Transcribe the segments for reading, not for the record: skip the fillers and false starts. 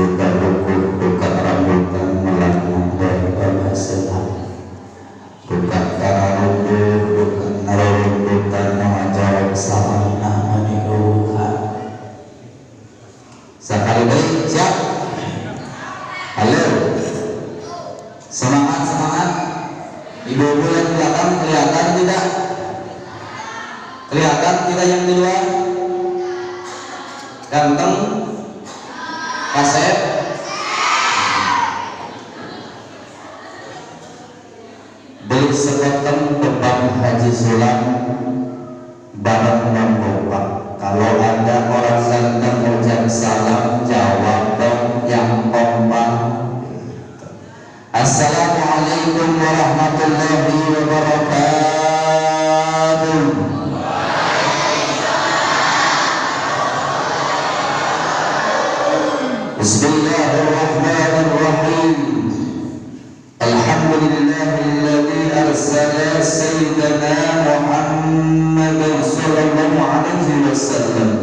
Duka rukuk, duka rambutan melangkah babasehan. Duka tararunduh, duka nararundutan mengajawab salam namani uhan. Sekali lagi, siap? Halo. Semangat, semangat. Ibu-ibu yang belakang kelihatan tidak? Kelihatan tidak yang di luar? Ganteng? Kasep? Beli sekoteng tebang Haji Sulam bareng membopak. Kalau ada orang ganteng ucap salam, jawab dong yang kompak. Assalamualaikum warahmatullahi wabarakatuh. Bismillahirrahmanirrahim. Alhamdulillahilladzi arsala sayyidana Muhammadan sallallahu alaihi wasallam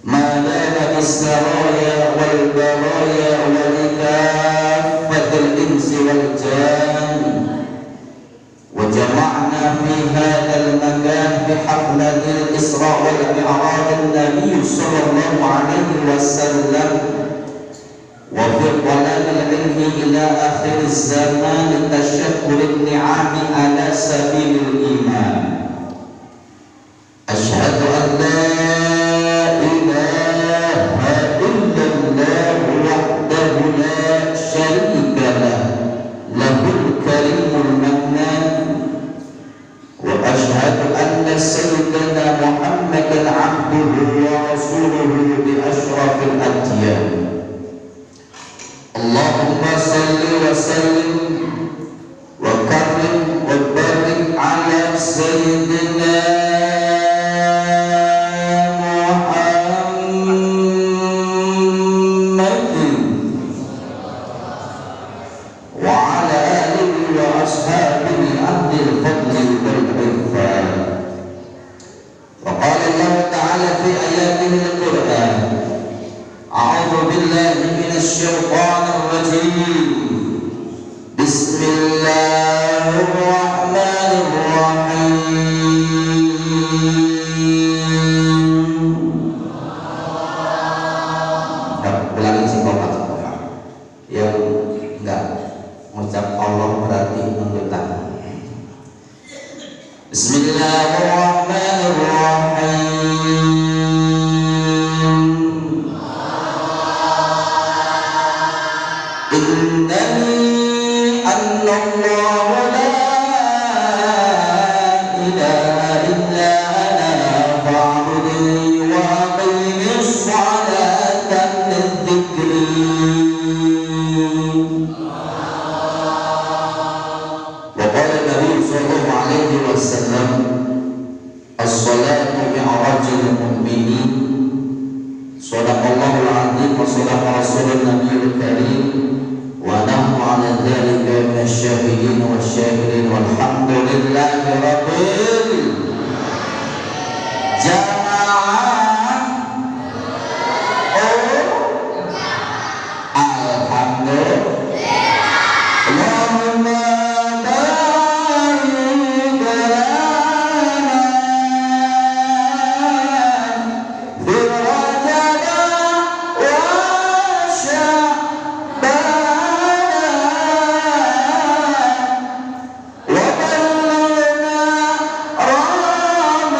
ma dama as-saraya wal baraya wa likaffatil insi wal jan wa jama'na fi hadzal makan fi haflatil Isra wal Mi'raj an-nabiy sallallahu alaihi wasallam wa fi talabil ilmi ila akhir zaman tashakkur an-ni'ami ala sabilil iman. Asyhadu an la ilaha illallah wahdahu la syarika lah lahul karimul mannan wa asyhadu anna sayyidana Muhammadan abduhu wa rasuluhu bi asyrafil adyan. Allahumma salli wa sallim wa karrim wa barik ala sayyidina Muhammadin wa ala alihi wa ashabihi ahlil fadli wal irfan. Wa qala Allah ta'ala fi ayatihi al-Qur'an, a'udzu billahi minasy syaithanir rajim. Bismillahirrahmanirrahim. Ulangi singkopat yang enggak mengucap Allah berarti menduta. Bismillahirrahmanirrahim. Innani annallahu la ilaha illa ana fa'budni wa aqimis sholata lidzikri. Wa qala Nabi sallallahu alaihi wasallam, as-salatu mi'rajul mu'minin. Shadaqallahul azim wa shadaqa rasulun nabiyul karim. Wa nahnu ala dzalika minasy syahidin wasy syakirin walhamdulillahi rabbil jamaah. Alhamdulillah. Allahumma barik lana fi Rajab wa Sya'ban wa ballighna Ramadan.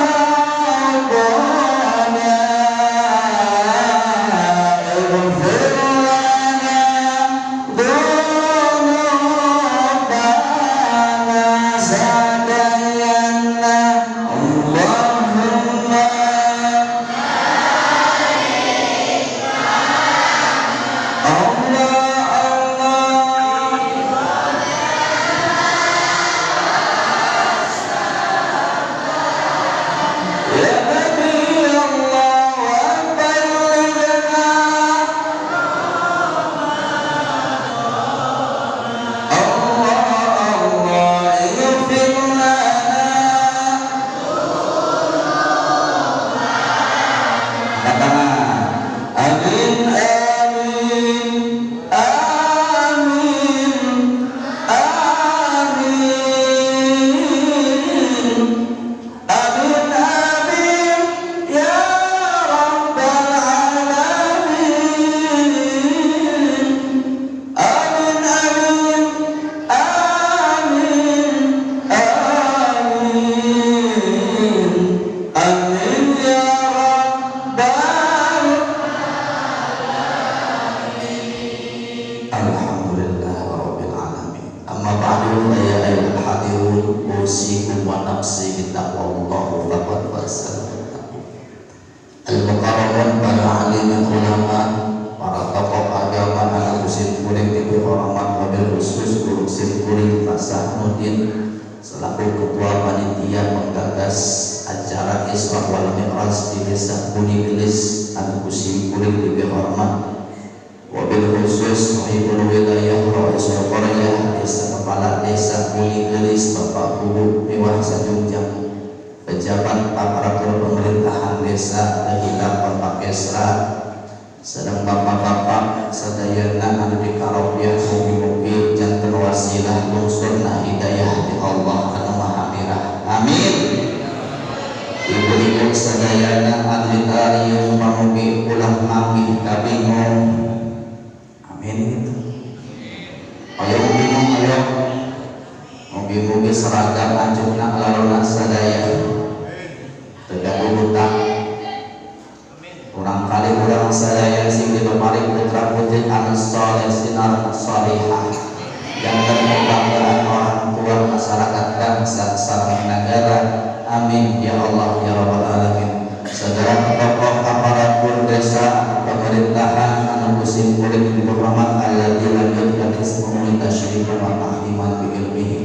Isra wal Mi'raj di desa Buni Gelis anu kusim kuring dibihormat wabil khusus sahibul wilayah Raisul Qaryah desa kepala desa Buni Gelis Bapak Kubu Miwah Sajungjang pejabat aparatur pemerintahan desa Dahila Bapak Kesra sedang bapak-bapak sadayana anu dikarobiah mugi-mugi janten wasilah lungsurna hidayah di Allah anu maha mirah. Amin. Ibu-ibu sadayana anu ditariung pamugi ulah manggih kabingung. Amin gitu. Ayo bingung ayo. Mugi-mugi seragam anjukna lalona sadaya. Tegak hutang. Kurang kali kurang sadaya sing diparing putra putri anu saleh sinar salihah. Janten kebanggaan orang tua masyarakat bangsa sareng negara. Amin ya Allah ya rabbal alamin. Saudara tokoh aparatur desa pemerintahan anu kusim kuring dibehormat alladzi lam yudhkar ismuhu tasyrifan wa ta'ziman bi ilmihi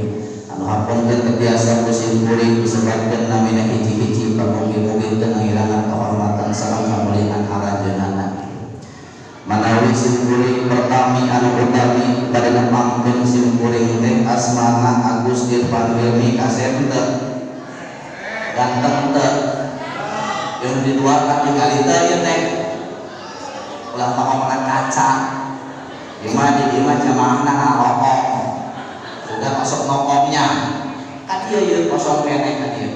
anu hapunten teu kusim kuring disebutkeun namina hiji-hiji pamugi-mugi teu ngirangan kehormatan sareng kamuliaan aranjeunana. Manawi sim kuring pertami anu utami bade nepangkeun sim kuring teh asmana Agus Irfan Hilmi kasep teu ganteng teu yang di dua kan tinggal itu ya teh ulah ngomongan kaca gimana di mah jamaahna ngarokok sudah masuk nokongnya kan iya iya kosong keneh kan iya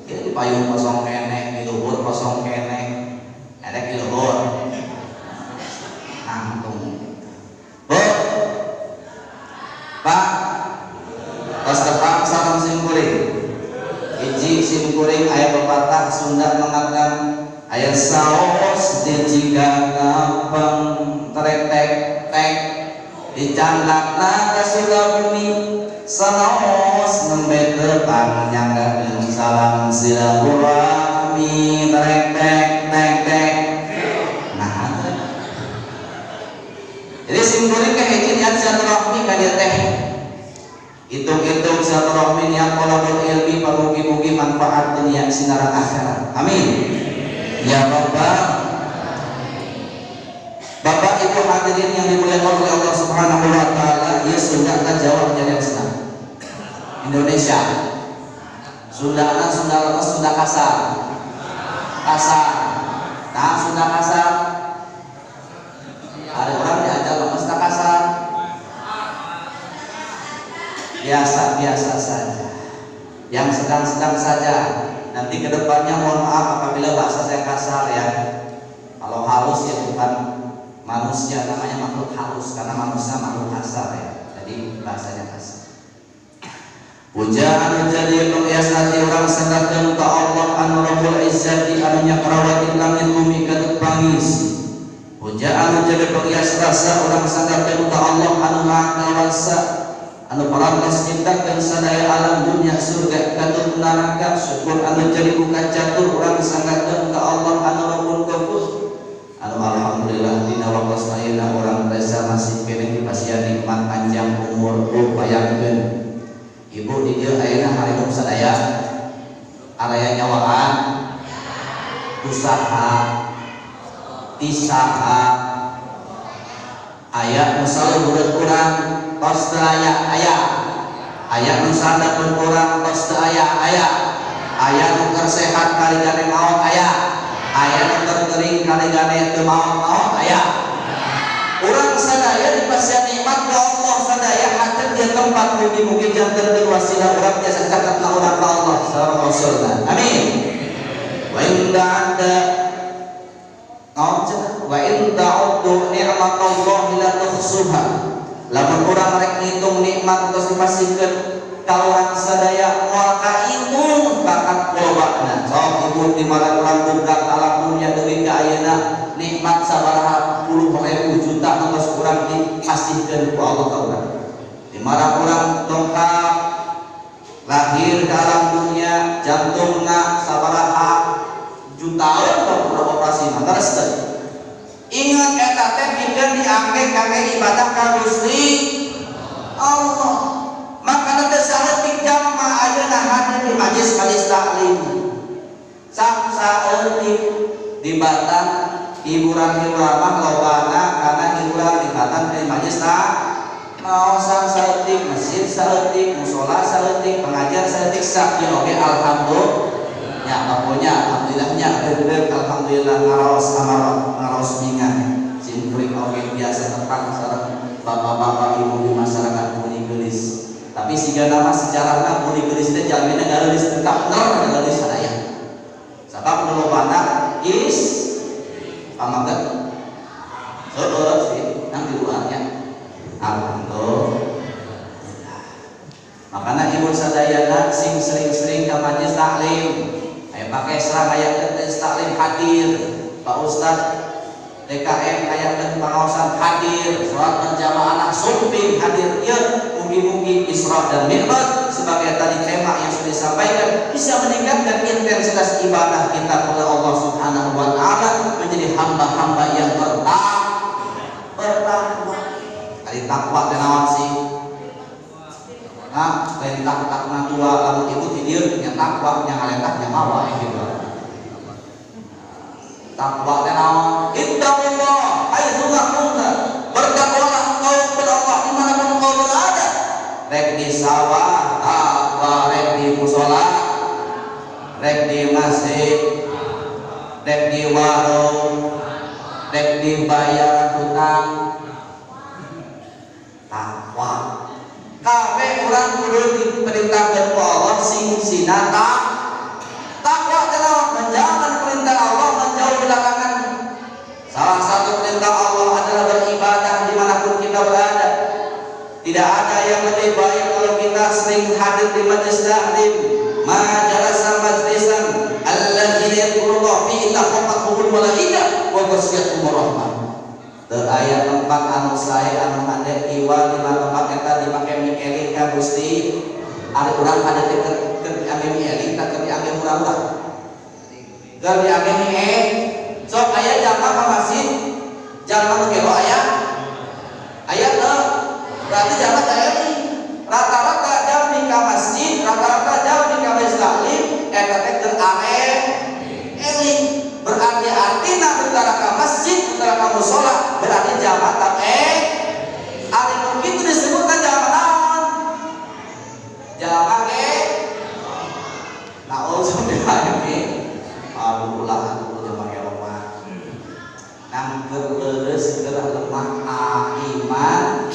iya di payung kosong keneh di luhur kosong keneh erek di luhur nangtung Bu Pak tos tepang sareng sim kuring hiji sim kuring aya pepatah Sunda mengatakan aya saos di Ciganapeng trek tek tek dicandakna ka Sukabumi sanaos nembe tepang nyanggakeun salam silaturahmi trek tek tek tek. Nah jadi sim kuring teh hiji niat silaturahmi ka dieu teh hitung-hitung silaturahmi niat thalabul ilmi pamugi-mugi manfaat dunia sinareng akhirat. Amin ya Bapak. Bapak Ibu hadirin yang dimuliakan oleh Allah Subhanahu wa taala, ieu Sunda ka Jawa nyariosna. Indonesia. Sundana Sunda lemes Sunda kasar. Kasar. Nah, Sunda kasar. Ada orang diajar lemes tak kasar. Biasa-biasa saja. Yang sedang-sedang saja. Nanti kedepannya mohon maaf apabila bahasa saya kasar ya. Kalau halus ya bukan manusia, namanya makhluk halus karena manusia makhluk kasar ya. Jadi bahasanya kasar. Puja anu jadi penghias hati orang sanggakeun ka Allah anu Rabbul Izzati anu nyakrawati langit bumi katut pangis. Puja anu jadi penghias rasa orang sanggakeun ka Allah anu Maha Kawasa anu parantos nyiptakeun sadaya alam dunia surga katut neraka. Syukur anu jadi buka catur urang sanggakeun ka Allah anu Rabbul Ghafur anu alhamdulillah dina waktos ayeuna urang desa masih keneh dipasihan nikmat panjang umur. Bayangkeun ibu di dieu ayeuna hareum sadaya araya nyawaan usaha tisaha aya nu saluhureun urang tos teu aya aya aya nu sandapeun urang tos teu aya aya aya nu keur sehat kaligane maot aya aya nu keur kering kaligane teu maot-maot aya. Urang sadaya dipasihan nikmat ka Allah sadaya hateun dia tempat mugi-mugi janten wasilah urang tiasa caket ka urang ka Allah sareng Rasulna. Amin. Wa in da'anda wa in ta'uddu ni'matallahi la tuhsuha. Lamun urang rek ngitung nikmat tos dipasihkeun ka urang sadaya moal kahitung bakat lobana. Sok ibu di mana urang buka alam dunia deui ka ayeuna nikmat sabaraha puluh ribu juta tos urang dipasihkeun ku Allah ka urang. Di mana urang dongkap lahir ke alam dunia jantungna sabaraha jutaan urang operasi mah terus teh. Ingat eta teh pikeun diangge kangge ibadah ka Gusti Allah. Makana teh saeutik jamaah ayeuna hadir di majelis-majelis taklim. saeutik di Batang hiburan-hiburan mah lobana karena hiburan di Batang di majelis ngaosan saeutik, masjid saeutik, musola saeutik, pengajian saeutik sakieu oge alhamdulillah. Ya pokoknya alhamdulillahnya reureuh alhamdulillah ngaraos amarot ngaraos bingah simkuring oge biasa tepang sareng bapak-bapak ibu di masyarakat Buni Geulis. Tapi siga nama sejarahna Buni Geulis teh jalmina geulis tetap bener geulis sadaya. Sabab nu lobana is pamaget seueur sih nang di luarnya. Alhamdulillah. Makana ibu sadayana sing sering-sering ka majelis taklim. Aya pakai serang aya majelis taklim hadir. Pak Ustad DKM aya pengawasan hadir, salat berjamaah sumping hadir. Ieu mugi-mugi Isra dan Mi'raj sebagai tadi tema yang sudah disampaikan bisa meningkatkan intensitas ibadah kita kepada Allah Subhanahu wa taala menjadi hamba-hamba yang bertakwa. Ari takwa teh naon sih? Nah, perintah takna tua lamun ibu ti dieu nya takwa nya ngalentak nya mawa gitu. Takwa teh naon? Ittaqullah haitsu kunta. Bertakwalah engkau kepada Allah dimanapun engkau berada. Rek di sawah, takwa, rek di musola, rek di masjid, rek di warung, rek di bayaran hutang. Takwa. Kabeh urang kudu diperintahkeun ku Allah sing sina takwa teh naon? Menjalankan perintah Allah, menjauhi larangan. Salah satu perintah Allah adalah beribadah dimanapun kita berada. Tidak ada yang lebih baik kalau kita sering hadir di majelis taklim. Ma jalasa majlisan alladzina yadhkurullah fi illa faqathumul malaika wa ghasyiyatuhumur rahmah. Teu aya tempat anu sae anu hade iwa di tempat eta dipake mieling ka Gusti. Ari urang hade teh keur diangge mieling tah keur diangge murah-murah. Keur diangge mie sok aya jalma ka masjid, jalma nu gelo aya. Aya teu? Berarti jalma teh eling. Rata-rata jalmi ka masjid, rata-rata jalmi ka majelis taklim eta teh keur eling. Berarti artina perkara ka masjid, perkara ka musola, berarti jalma tak ari nu kitu disebutna jalma naon? Jalma ge naudzubillah min aduh ulah atuh jalma gelo mah. Nang keur leureus keur lemah iman.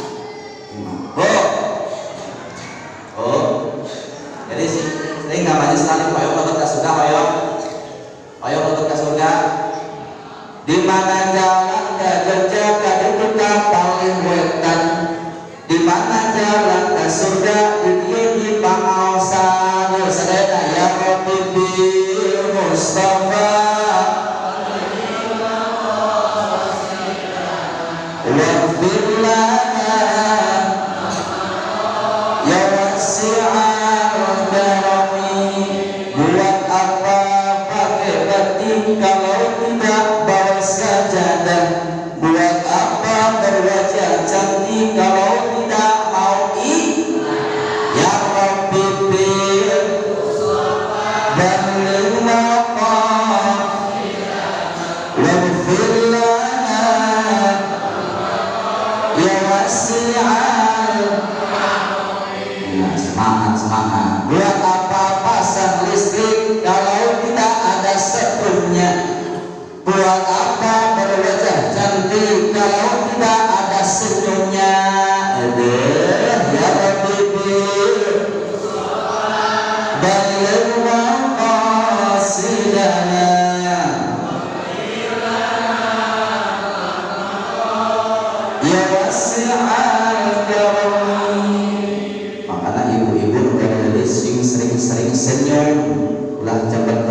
Oh. Oh. Jadi sih sering ka majelis taklim hoyong lebet ka surga hoyong. Hoyong lebet ka surga. Di mana jalan ke Jogja ka ditu ka paling wetan. Di mana jalan ke surga di dieu di pangaosan. Sadayana ya Rabbi bil Mustafa waghfir lana ya wasi'al karami. Buat apa pakai batik kalau tidak bawa sajadah? Buat apa berwajah cantik kalau tidak mau ya Rabbi bil balligh maqam waghfir lana ya wasi'al. Semangat, semangat. Buat apa pasang listrik kalau tidak ada setrumnya? Buat apa berwajah cantik kalau tidak ada senyumnya? Aduh, ya Rabbi balligh maqasidana ya wasi'al karami. Makanya ibu-ibu udah sing sering-sering senyum, ulah cemberut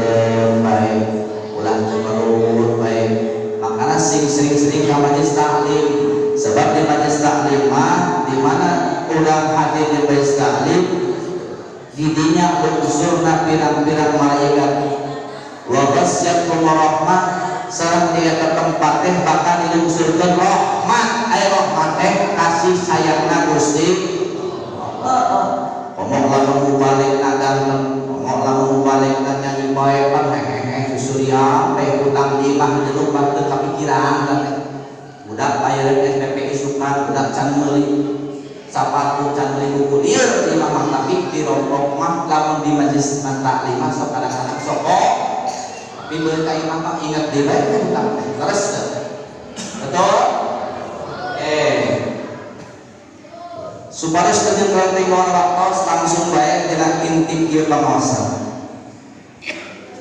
baik, ulah cemberut baik. Makanya sing sering-sering ka majelis taklim. Sebab di majelis taklim mah di mana urang hadir di majelis taklim didinya unsurna pirang-pirang malaikat. Wa ghasyiyatuhum rahmah sareng di eta tempat teh bakal dilungsurkeun rahmat. Aya rahmat teh kasih sayangna Gusti. Ngomong lamun balik nadang, ngomong lamun balik nyanyi bae pan hehehe suriam teh utang di imah jeluk teu kapikiran teh. Budak bayaran SPP isukan, budak can meuli sapatu, can meuli buku lieur di imah mah, tapi di rompok mah lamun di majelis taklim mah sok kadang-kadang sok tapi beuh ka imah mah ingat deui bae utang teh. Terus betul? Supados teu renteng waktos langsung bae dina inti ieu pangaosan.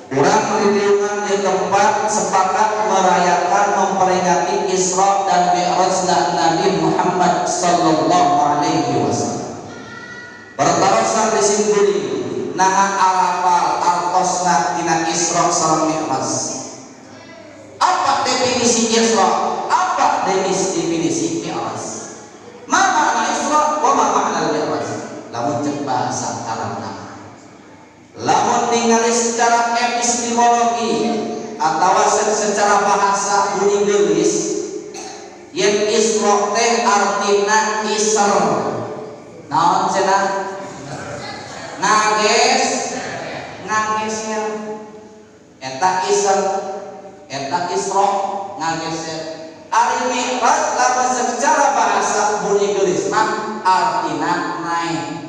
Urang ditiungan di tempat sepakat merayakan memperingati Isra dan Mi'raj Nabi Muhammad sallallahu alaihi wasallam. Pertarosan disimpuli naha arapal artosna dina Isra sareng Mi'raj. Apa definisi Isra? Apa definisi Mi'raj? Ma makna Isra wa ma makna Mi'raj? Lamun cek bahasa Arabna, lamun ningali secara epistemologi atau secara bahasa bunyi geulis, yen Isra teh artina iser. Naon cenah? Ngages, ngageser. Eta iser, eta Isra ngageser. Ari Mi'raj lamun secara bahasa bunyi geulis mah artina naik.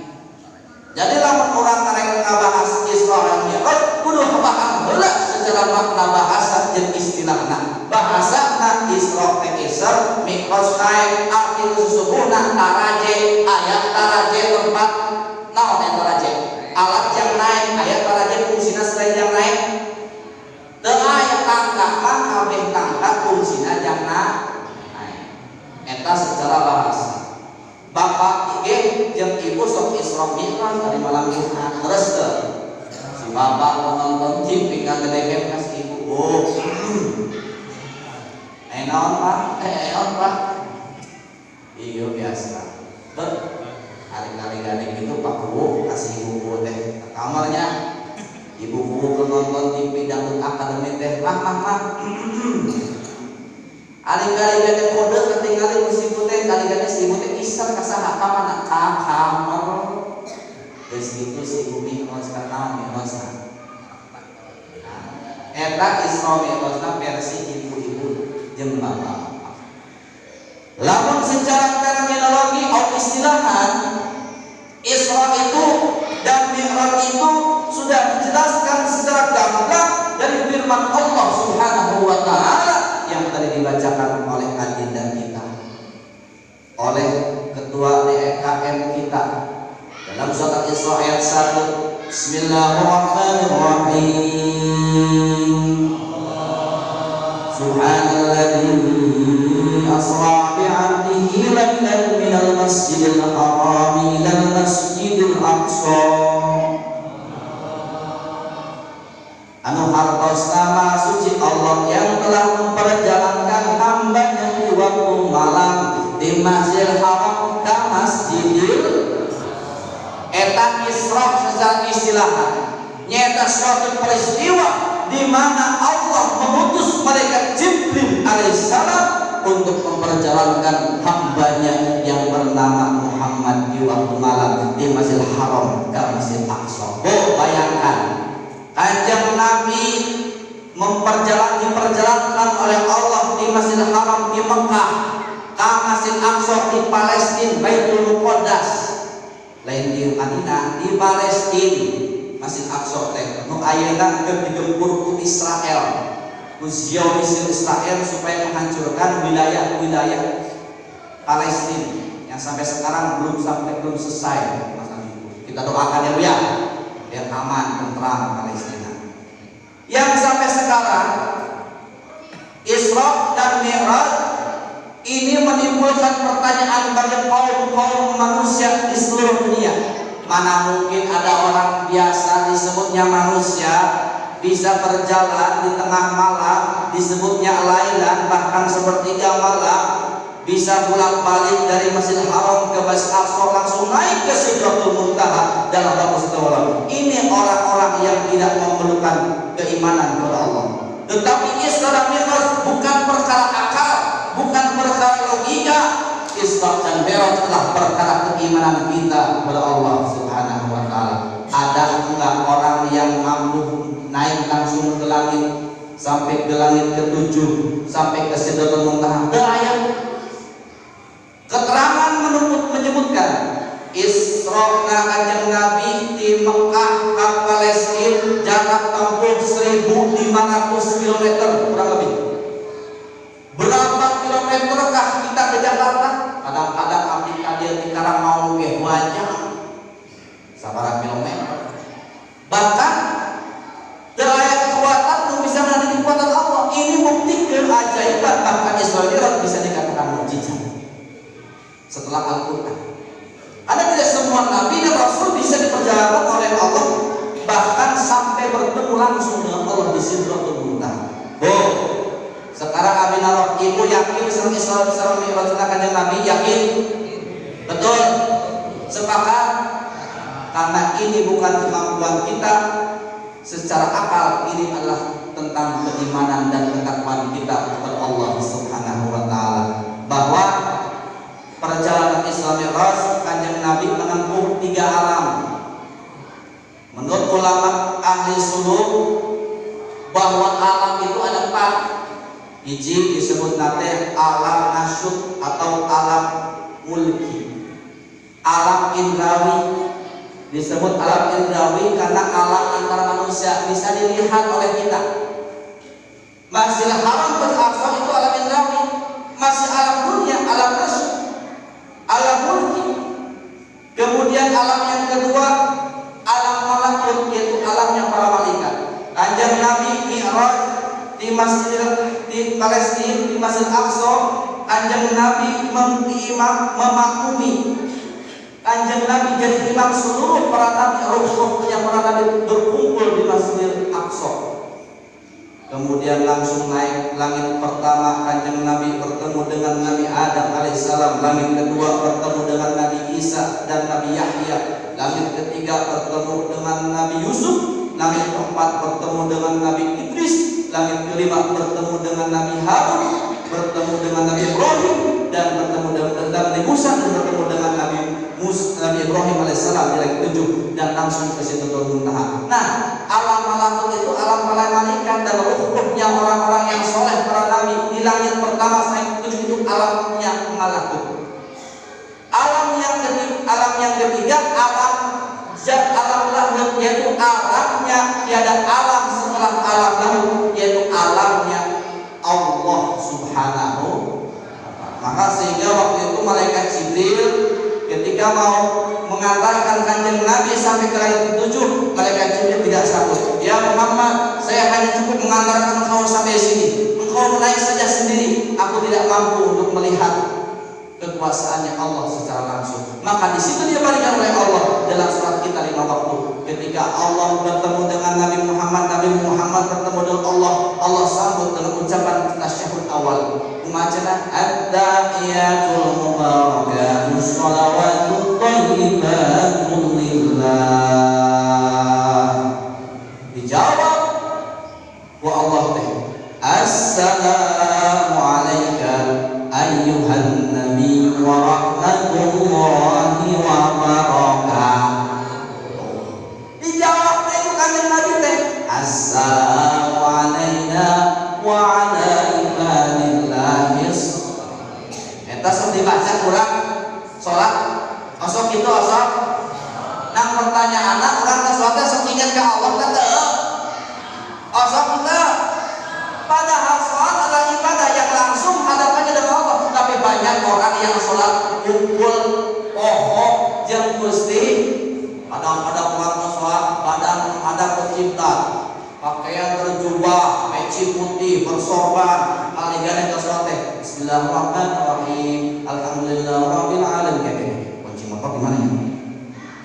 Jadi lamun urang rek ngabahas Isra dan Mi'raj kudu paham heula secara makna bahasa jeung istilahna. Bahasana Isra teh iser, Mi'raj naik, arti sesungguhna taraje, aya taraje tempat naon eta taraje? Alat yang naik, aya taraje fungsina selain yang naik. Teu aya tangga mah kabeh tangga fungsina jang naik. Eta secara bahasa. Bapak ge jeung ibu sok Isra Mi'raj dari malam Jumat terus teu. Si bapak nonton TV ngagedekeun ka si ibu. Oh. Naon Pak? Naon Pak? Iya biasa. Ber hari-hari gitu Pak Kuwu kasih ibu kuwu teh ke kamarnya. Ibu kuwu ke nonton TV dangdut akademi teh mah mah mah. Ari-ari teh kode ketinggalan ku si ibu teh, kali-kali si ibu teh iser ka saha ka mana? Ka kamar. Geus kitu si ibu Mi'raj ka naon Mi'rajna? Eta Isra Mi'rajna versi ibu-ibu jeung bapak. Lamun secara terminologi atau istilahan Isra itu dan Mi'raj itu sudah dijelaskan secara gamblang dari firman Allah Subhanahu wa taala yang tadi dibacakan oleh adinda kita, oleh ketua DKM kita dalam surat Al-Isra ayat 1. Bismillahirrahmanirrahim. Subhanalladzi asra bi'abdihi laylan minal masjidil harami ilal masjidil aqsa. Anu hartos nama suci Allah yang telah memperjalankan hambanya di waktu malam di Masjidil Haram ke Masjidil. Eta Isra secara istilah nyata suatu peristiwa di mana Allah mengutus malaikat Jibril alaihissalam untuk memperjalankan hambanya yang bernama Muhammad di waktu malam di Masjidil Haram ke Masjid Aqsa. Oh, bayangkan Kanjeng Nabi diperjalankan oleh Allah di Masjidil Haram di Mekah ke Masjid Aqsa di Palestina, Baitul Muqaddas, lain di Madinah, di Palestina Masjid Aqsa teh nu ayeuna keur digempur ku Israel, ku Zionis Israel supaya menghancurkan wilayah-wilayah Palestina yang sampai sekarang belum selesai masalah itu. Kita doakan ya Bu ya, biar aman, tentram Palestina. Yang sampai sekarang Isra dan Mi'raj ini menimbulkan pertanyaan bagi kaum-kaum manusia di seluruh dunia. Mana mungkin ada orang biasa disebutnya manusia bisa berjalan di tengah malam, disebutnya lailan, bahkan sepertiga malam, bisa bolak-balik dari Masjidil Haram ke Masjid Aqsa langsung naik ke Sidratul Muntaha dalam waktu satu malam. Ini orang-orang yang tidak memerlukan keimanan kepada Allah. Tetapi Isra dan Mi'raj bukan perkara akal, bukan perkara logika. Isra dan Mi'raj adalah perkara keimanan kita kepada Allah Subhanahu wa taala. Ada enggak orang yang mampu naik langsung ke langit? sampai ke langit ketujuh, sampai ke Sidratul Muntaha. Teu aya. Keterangan menyebutkan Isra Kanjeng Nabi di Mekah ke Palestina jarak tempuh 1500 km kurang lebih. Berapa kilometerkah kita ke Jakarta? Kadang-kadang abdi ka dieu di Karangmaung ge 2 jam. Sabaraha kilometer. Bahkan teu aya kekuatan nu bisa menandingi kekuatan Allah. Ini bukti keajaiban, bahkan Isra Mi'raj bisa dikatakan mukjizat setelah Al-Quran. Ada tidak semua nabi dan rasul bisa diperjalankan oleh Allah bahkan sampai bertemu langsung dengan Allah di Sidratul Muntaha. Bu, sekarang abi narok, ibu yakin sareng Isra sareng Mi'raj Kanjeng Nabi, yakin? Betul? Sepakat? Karena ini bukan kemampuan kita secara akal, ini adalah tentang keimanan dan ketakwaan kita kepada Allah Subhanahu wa taala. Bahwa perjalanan Isra Mi'raj Kanjeng Nabi menempuh 3 alam. Menurut ulama ahli suluk bahwa alam itu ada 4. Hiji disebut nate alam nasyuk atau alam mulki. Alam indrawi disebut alam indrawi karena alam antara manusia bisa dilihat oleh kita. Masjidil Haram ke Aqsa itu alam indrawi, masih alam dunia, alam nasyuk, alam mulki. Kemudian alam yang kedua alam malakut, yaitu alamnya para malaikat. Kanjeng Nabi Mi'raj di Masjid di Palestina, di Masjid Aqsa, Kanjeng Nabi memakmumi. Kanjeng Nabi jadi imam seluruh para nabi, ruh-ruhnya para nabi berkumpul di Masjid Aqsa. Kemudian langsung naik langit pertama, Kanjeng Nabi bertemu dengan Nabi Adam alaihissalam. Langit kedua bertemu dengan Nabi Isa dan Nabi Yahya. Langit ketiga bertemu dengan Nabi Yusuf. Langit keempat bertemu dengan Nabi Idris. Langit kelima bertemu dengan Nabi Harun, bertemu dengan Nabi Ibrahim, dan bertemu dengan Nabi Musa, dan bertemu dengan Nabi Ibrahim alaihissalam di langit 7, dan langsung ke Sidratul Muntaha. Nah, alam malakut itu alam para malaikat dan ruh-ruhnya orang-orang yang soleh para nabi. Di langit pertama sampai 7 itu alamnya malakut. Alam yang ketiga alam zat, alam lahut, yaitu alamnya tiada alam setelah alam lahut, yaitu alamnya Allah Subhanahu wa ta'ala. Maka sehingga waktu itu malaikat Jibril ketika mau mengantarkan Kanjeng Nabi sampai ke langit ke-7, malaikat Jibril tidak sanggup. Ya Muhammad, saya hanya cukup mengantarkan engkau sampai sini. Engkau naik saja sendiri. Aku tidak mampu untuk melihat kekuasaannya Allah secara langsung. Maka di situ dia berikan oleh Allah dalam surat kita 5 waktu. Ketika Allah bertemu dengan Nabi Muhammad, Nabi Muhammad bertemu dengan Allah, Allah sambut dengan ucapan tasyahud awal. Kumacana at-tahiyatul mubarakatus shalawatut thayyibatul lillah. Dijawab wa Allah teh, assalamu alayka ayyuhan nabi wa rahmatullahi wa barakatuh. Dijawab teh itu Kanjeng Nabi teh, assalamu alayna wa ala ibadillahis. Eta sok dibaca kurang salat osok itu osok. Nah pertanyaanna urang teh salat sok ingat ka Allah teh teu? Osok teu? Padahal sholat adalah ibadah yang langsung hadapannya dengan Allah. Tapi banyak orang yang sholat kumpul poho jeung Gusti. Kadang-kadang orang sholat badan menghadap pencipta, pakaian berjubah, peci putih, bersorban, aligane ke sholat teh bismillahirrahmanirrahim, alhamdulillahirabbil alamin. Kayak kunci motor di mana ya?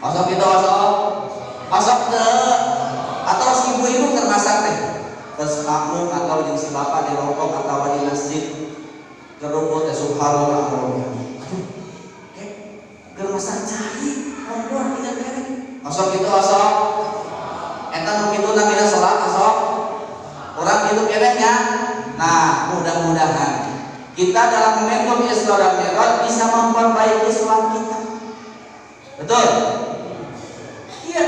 Osok itu osok, osok teu? Atau si ibu-ibu termasak teh terus makmum atau jeung si bapak di rokok atau di masjid keruput teh subhanallah. Aduh, keur masak cai kompor ingat keneh. Osok itu osok. Eta nu kitu namina salat osok. Urang kitu keneh nya. Nah, mudah-mudahan kita dalam momentum Isra dan Mi'raj bisa memperbaiki salat kita. Betul? Iya,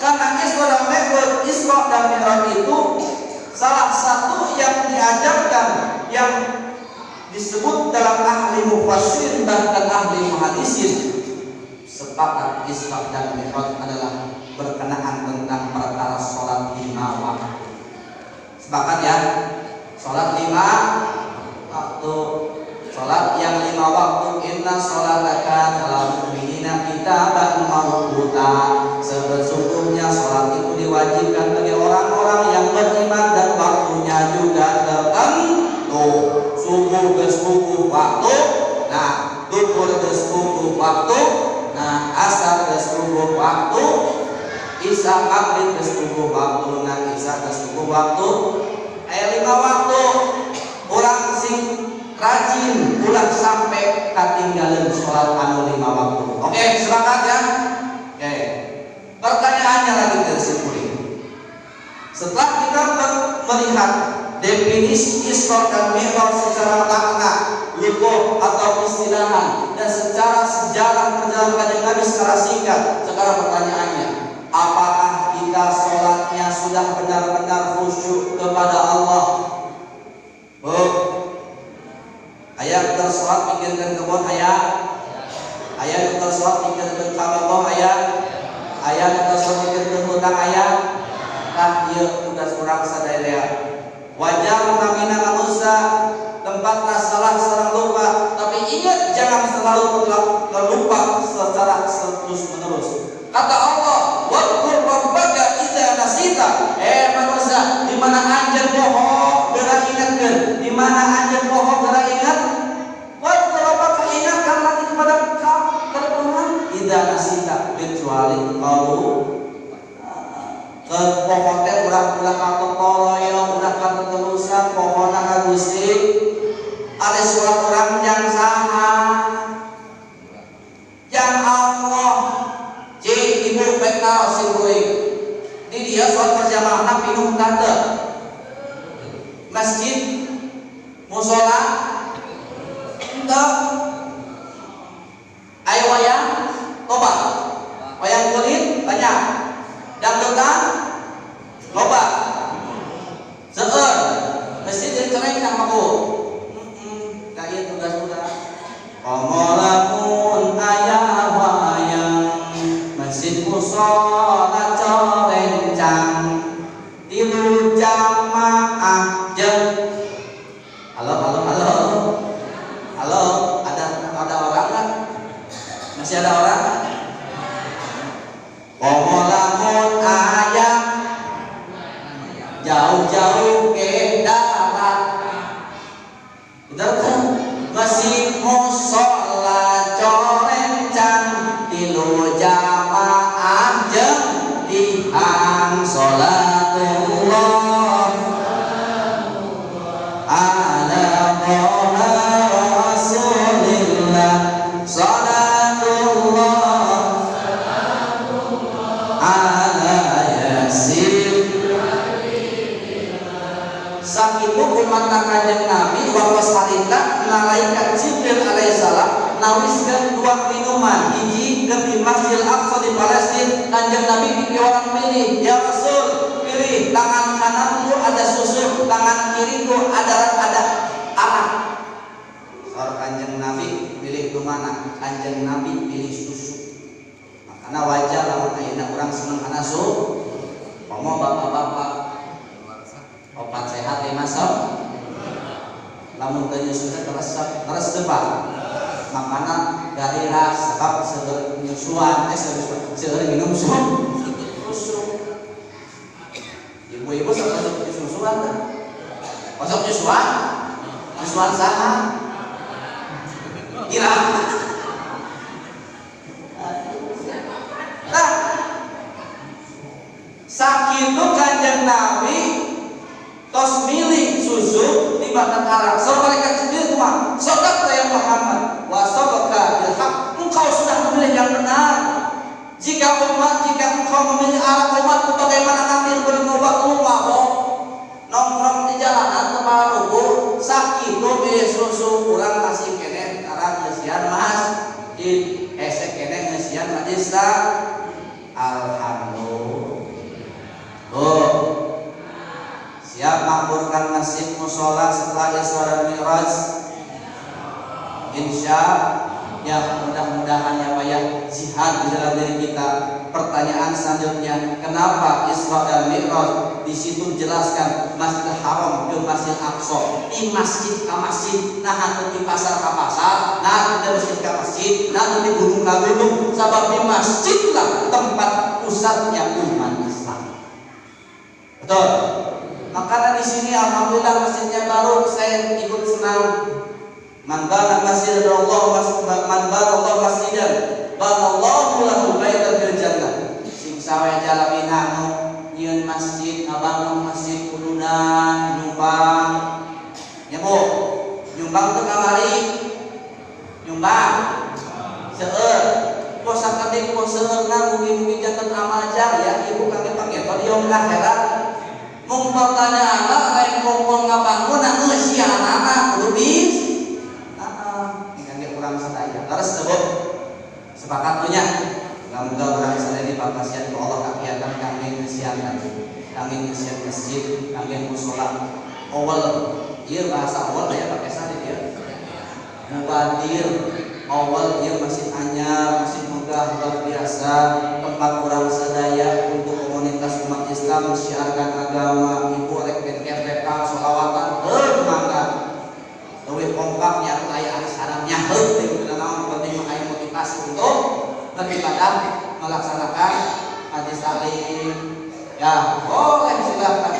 karena Isra dan Mi'raj itu Salah satu yang diajarkan yang disebut dalam ahli mufassirin bahkan ahli muhaddisin sepakat Isra dan Mi'raj adalah berkenaan tentang perkara sholat 5 waktu. Sepakat ya? Sholat 5 waktu. Sholat yang 5 waktu, inna sholataka alal mu'minina kitaban mawquta. Sesungguhnya sholat itu diwajibkan bagi orang-orang yang beriman dan waktunya juga tertentu. Subuh geus subuh waktu, nah duhur geus subuh waktu, nah asar geus subuh waktu, isya maghrib geus subuh waktu, nah isya geus subuh waktu. Aya 5 waktu. Urang sing rajin ulah sampai katinggalan sholat anu 5 waktu. Oke, sepakat ya? Oke. Pertanyaannya lagi dari Simpuling. Setelah kita melihat definisi Isra dan Mi'raj secara makna, lughah atau istilahan, dan secara sejarah perjalanan Kanjeng Nabi secara singkat, sekarang pertanyaannya, apakah kita sholatnya sudah benar-benar khusyuk kepada Allah? Bu, ayah tersolat mikirkan kebon ayah, ayah tersolat mikirkan kabogoh ayah, ayah tersolat mikirkan hutang ayah. Tah ieu tugas urang sadaya. Wajar namina manusia tempatna salah sareng lupa, tapi ingat jangan selalu terlupa secara terus menerus. Kata Allah, "Wadhkur rabbaka idza nasita." Manusia, di mana anjeun poho geura ingatkeun, di mana anjeun poho geura ingat. Wadhkur rabbaka, ingatkan lagi kepada Tuhan idza nasita, kecuali kalau ke poho teh urang-urang katotoroyong, ulah kateterusan pohona ka Gusti. Ari surat urang jang saha? Jang Allah. Cik ibu pek naros si kuring. Di dia sholat berjamaah pinuh tante. Masjid, musola, henteu. Ayo wayang, loba. Wayang kulit banyak. Dangdutan loba. Seueur. Masjid jadi cerengkang maku. Heeh, ieu tugas urang. Komo lamun aya wayang, masjid musola corencang, tilu jamaah jeung. Halo, halo, halo. Halo, ada orang kan? Masih ada orang? Komo lamun aya jauh-jauh ke darat. Bener kan? Masih musola corencang, tilu jamaah jeung tihang sholatullah ala Rasulillah, sholatullah ala yasin. Sakitu umat Kanjeng Nabi waktu harita malaikat Jibril alaihissalam nawiskeun dua minuman, hiji ke Masjidil Aqsa di Palestina. Kanjeng Nabi pipiwaran milih, ya Rasul, pilih tangan kananku ada susu, tangan kiriku ada arak. Saur Kanjeng Nabi pilih nu mana? Kanjeng Nabi pilih susu. Makana wajar lamun ayeuna urang seneng kana susu. Komo bapak-bapak opat sehat 5 sok. Lamun teu nyusu teh teresep, teres teu Pak? Makana garira sebab seueur nyusuan, seueur minum susu. Ibu-ibu sok nyusuan teh. Sok nyusuan? Nyusuan saha? Kira. Nah, sakitu Kanjeng Nabi tos milih susu di batang arang. So mereka sendiri kumaha? Sadaqta ya Muhammad wa sadaqta bil haq. Engkau sudah memilih yang benar. Jika engkau memilih arang umatku, bagaimana nanti berubah lupa nongkrong di jalanan kepala rubuh. Sakitu milih susu, urang masih keneh arang ngeusian masjid, hese keneh ngeusian majlis. Alhamdulillah. Oh. Siap masjid musola setelah Isra dan Mi'raj? Insya ya, mudah-mudahan ya Pak ya, jihad di dalam diri kita. Pertanyaan selanjutnya, kenapa Isra dan Mi'raj di situ jelaskan Masjidil Haram ke Masjid Aqsa, di masjid ke masjid, nah di pasar ke pasar, nah di masjid ke masjid, nah di gunung ke gunung, sebab di masjidlah tempat pusatnya umat Islam. Betul. Makanya di sini alhamdulillah masjidnya baru, saya ikut senang. Man bana masjidan Allah, man bana Allah masjidan, banallahu lahu baitan fil jannah. Sing sawe jalamina nu nyieun masjid, ngabangun masjid kuduna nyumbang. Ya Bu, nyumbang teu kamari. Nyumbang. Seueur. Poh sakedik poh seueurna mugi-mugi janten amal jariah ibu kangge pangeton yaumil akhirat. Mung pertanyaanna lain kumpul ngabangun geus sianana kudu bis. Kurang sadaya. Terus sebut sepakat punya. Muga-muga urang sadaya dipapasian ku Allah kakiatan kangge ngeusian kangge ngeusian masjid, kangge mushola. Awal ieu bahasa awal aya pake sari ieu. Mubadir awal ieu masjid anyar, masjid megah luar biasa, tempat urang sadaya untuk komunitas umat Islam mensiarkan agama, ibu rek ben sholawatan heuh mangga. Leuwih kompak nya aya arisannya heuh teu naon penting mah aya motivasi untuk beribadah melaksanakan hadis taklim. Ya, boleh silakan.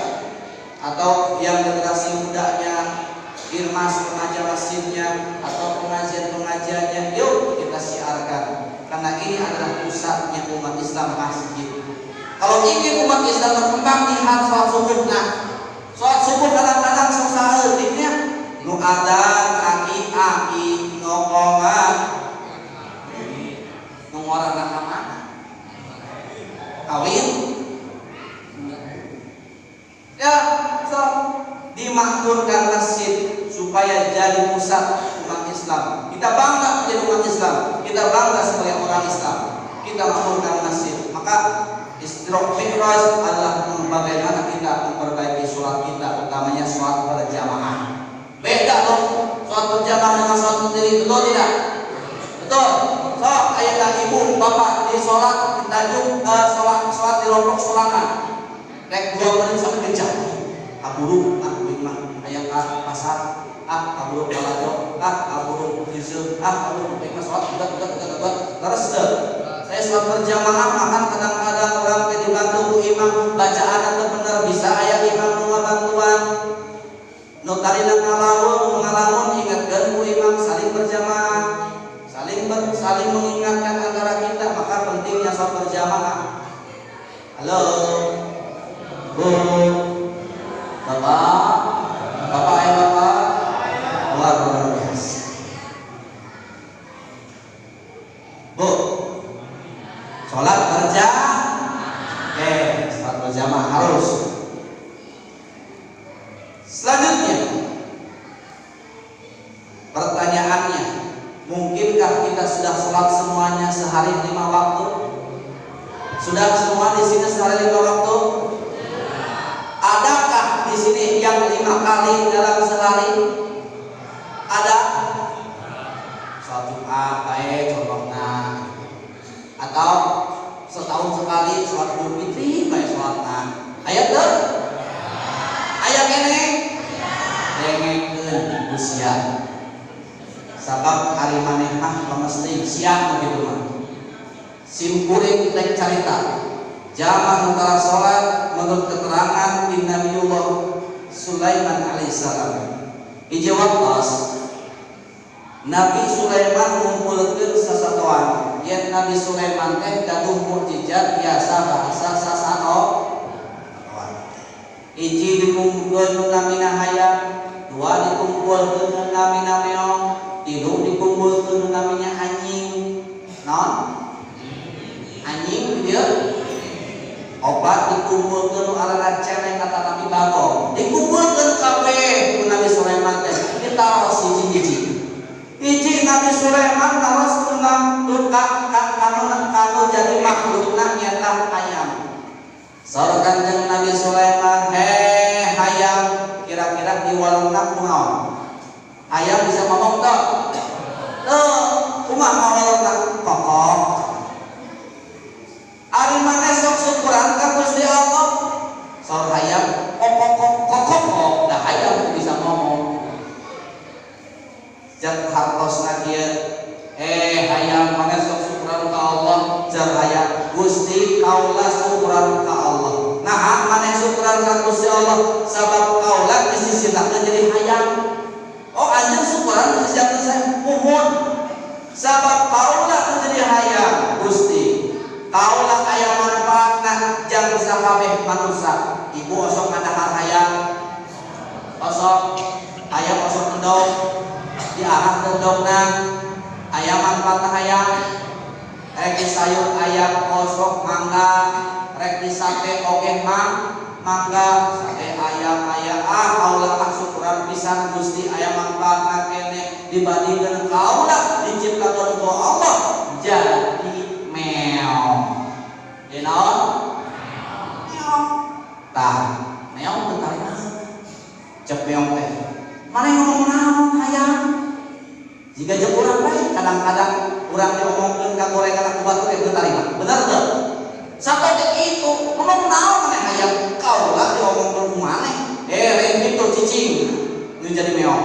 Atau yang generasi mudanya irmas remaja masjidnya atau pengajian-pengajiannya, yuk kita siarkan. Karena ini adalah pusatnya umat Islam, masjid. Kalau ingin umat Islam berkembang, lihat sholat subuh. Nah, sholat subuh kadang-kadang susah eutiknya. Nu adan aki-aki ngokongan nu ngorana ka mana? Kawin. Ya, so dimakmurkan masjid supaya jadi pusat umat Islam. Kita bangga menjadi umat Islam, kita bangga sebagai orang Islam. Kita makmurkan masjid. Maka Isra Mi'raj adalah bagaimana kita memperbaiki sholat kita, utamanya sholat berjamaah. Beda loh sholat berjamaah dengan sholat sendiri, betul tidak? Betul. So, ayah ibu, bapak di sholat tajuk sholat di lompok solangan. Rek 2 menit sampai kejam. Kaburu, ah mah ayah ka pasar, ah kaburu balajo, ah kaburu diesel, ah kaburu mah sholat udah terus deh. Saya sholat berjamaah makan kadang-kadang orang teh dibantu ku imam, bacaan atau bener bisa ayah imam nu ngabantuan. Nu tarina ngalamun ingatkeun ku imam saling berjamaah, saling mengingatkan antara kita, maka pentingnya sholat berjamaah. Halo. Bu, bapak, bapak ya bapak, luar biasa. Bu, sholat berjamaah, oke, sholat berjamaah harus. Selanjutnya, pertanyaannya, mungkinkah kita sudah sholat semuanya sehari 5 waktu? Sudah semua di sini sehari 5 waktu? Adakah di sini yang 5 kali dalam sehari? Ada? Sholat Jumat, baik, contohnya. Atau setahun sekali sholat Idul Fitri, baik sholatna. Aya teu? Aya keneh? Dengekeun usia. Sabab ari maneh mah lemes teuing sia begitu mah. Simkuring rek carita. Zaman antara sholat menurut keterangan di Nabiullah Sulaiman alaihissalam. Hiji waktos Nabi Sulaiman ngumpulkeun sasatoan. Yen Nabi Sulaiman teh gaduh mukjizat biasa bahasa sasatoan. Hiji dikumpulkeun nu namina hayam, 2 dikumpulkeun nu namina meong, 3 dikumpulkeun nu namina anjing. Naon? Anjing dieu. Obat dikumpulkeun nu arana celeng kata Nabi Bagong. Dikumpulkeun kabeh ku Nabi Sulaiman teh ditaros hiji-hiji. Hiji Nabi Sulaiman taros kanu jadi makhlukna nyata ayam. Saur Kanjeng Nabi Sulaiman, "Heh hayam, kira-kira ngawalengna kunaon? Hayam bisa ngomong teu? Teu, kumaha ngawalengna? Kokok. Ari maneh sok syukuran ka Gusti Allah? Saur hayam kokok kokok kokok, da hayam bisa ngomong. Cek hartosna kieu, hayam maneh sok syukuran ka Allah? Jar hayam, Gusti kaula syukuran ka Allah. Nah, maneh syukuran ka Gusti Allah sabab kaula disisitakeun jadi hayam. Oh, anjeun syukuran disisitakeun saya muhun. Sabab kaula jadi hayam, Gusti. Kaula aya manfaatna jang sakabeh manusia. Ibu osok ngadahar hayam. Osok hayam osok endog diarah endogna aya manfaatna hayam. Rek di sayur ayam osok mangga, rek di sate oge mangga, sate ayam aya. Ah, kaula mah syukuran pisan Gusti aya manfaatna keneh dibandingkeun kaula diciptakeun ku Allah jadi meong. Di naon? Meong. Tah, meong teu tarima. Cek meong teh. Maneh ngomong naon hayam? Jika jeung urang bae kadang-kadang urang diomongkeun ka gorengan ku batur teh teu tarima. Bener teu? Sampai itu ngomong naon maneh hayam? Kaula diomongkeun ku maneh. Lain kitu cicing nu jadi meong.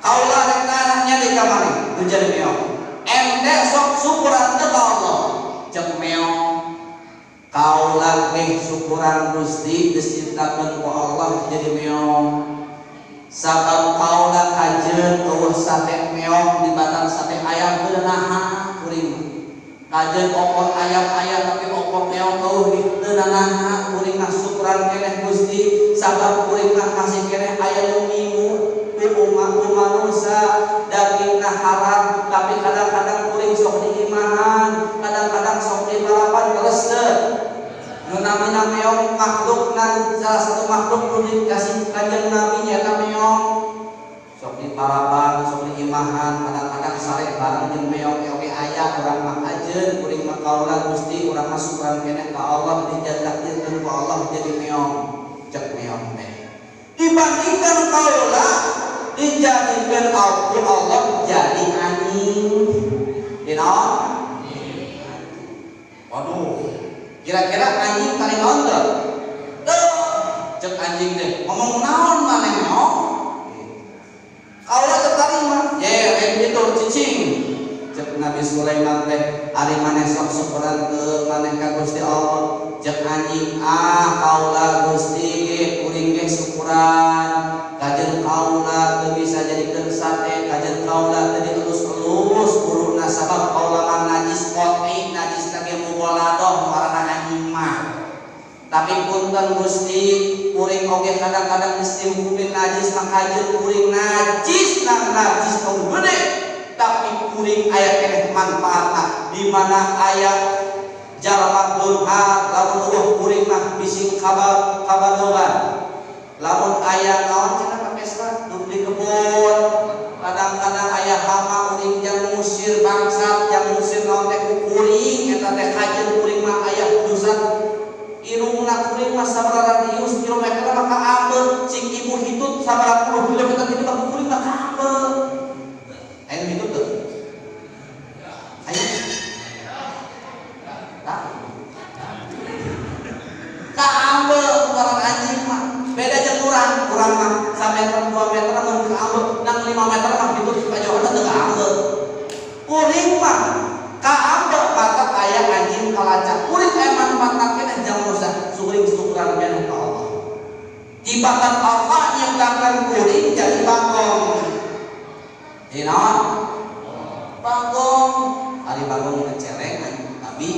Kaula rek nanya di ka maneh nu jadi meong. Ente sok syukuran teu ka Allah? Cek meong. Kaula ge syukuran Gusti diciptakeun ku Allah jadi meong. Sabab kaula kajeun eueuh sate meong di batang sate ayam teu naha kuring. Kajeun opor ayam aya tapi opor meong eueuh teu naha kuring mah syukuran keneh Gusti sabab kuring mah masih keneh aya nu ngingu ku manusia dagingna haram tapi kadang-kadang kuring sok diimahan, kadang-kadang sok dibalapan terus teu. Nu namina meong makhlukna salah satu makhluk nu dikasih Kanjeng Nabi nyaeta meong. Sok diparaban, sok diimahan, kadang-kadang sare bareng jeung meong oge aya urang mah ajeun kuring mah kaula Gusti urang mah syukuran keneh ka Allah ditakdirkeun ku Allah jadi meong. Cek meong teh. Dibandingkan kaula dijadikan Allah jadi anjing. Di naon? Waduh, kira-kira anjing paling naon teu? Teu. Cek anjing teh ngomong naon maneh meong? Kaula teu tarima. Ye, rek kitu cicing. Cek Nabi Sulaiman teh ari maneh sok syukuran teu maneh ka Gusti Allah? Cek anjing, ah kaula Gusti ge kuring ge syukuran. Kajeun kaula teu bisa jadikeun sate, kajeun kaula teu dielus-elus buluna sabab kaula mah najis koti, najis ge mugoladoh ngaranna anjing mah. Tapi punten Gusti, kuring oge kadang-kadang geus dihukumin najis mah kajeun kuring najis nang najis tong gede, tapi kuring aya keneh manfaatna di mana aya jalma beunghar lamun eueuh kuring mah bising kabadogan. Lamun aya naon cenah pakesna di kebun kadang-kadang aya hama uring jang ngusir bangsat jang ngusir naon teh ku kuring eta teh kajeun kuring mah aya urusan irungna kuring mah sabaraha radius kilometer mah kaambeut cing ibu hitut sabaraha puluh kilometer kitu mah kuring mah kaambeut. Aya nu hitut teu? Aya. Tah. Kaambeut orang anjing mah. Beda jeung urang, urang mah 1 meter 2 meter mun kaambeut, nang 5 meter mah kitu kajauhan teu kaambeut. Kuring mah kaambeut mata aya anjing kalacak. Kuring aya manfaatna keneh jang manusia, sukuring syukuran keneh ka Allah. Tibatan Allah nyiptakeun kuring jadi bagong. Jadi naon? Bagong. Ari bagong ngeceleng Nabi.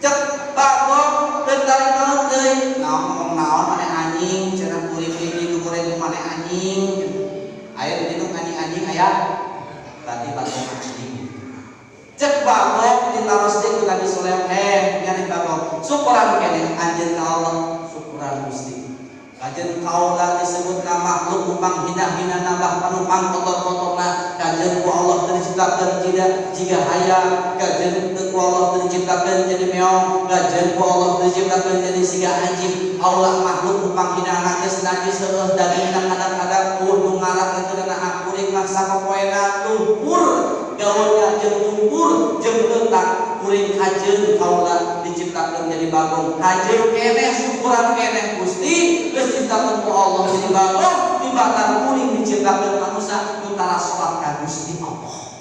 Cek bagong teu tarima deui. Naon ngomong naon maneh anjing cenah kuring ini kuring maneh anjing. Aya di ditu anjing-anjing aya berarti bagong anjing. Cek bagong ditaros deui ku Nabi Sulaiman, nyaneh bagong syukuran keneh anjeun ka Allah, syukuran Gusti. Kajeun kaula disebutna makhluk numpang hina-hina nambah panupang kotor-kotorna, kajeun Kajeun ku Allah teu diciptakeun jiga hayam, kajeun ku Allah teu diciptakeun jadi meong, kajeun ku Allah teu diciptakeun jadi siga anjing. Allah makhluk nu panghinana geus najis heueuh dagingna kadang-kadang eueuh nu ngarah kitu dina kuring mah sapopoena lumpur gaulna jeung lumpur jeung leutak kuring kajeun kaula diciptakeun jadi bagong. Kajeun keneh syukuran keneh Gusti geus diciptakeun ku Allah jadi bagong, tibatan kuring diciptakeun manusia nu tara salat ka Gusti Allah.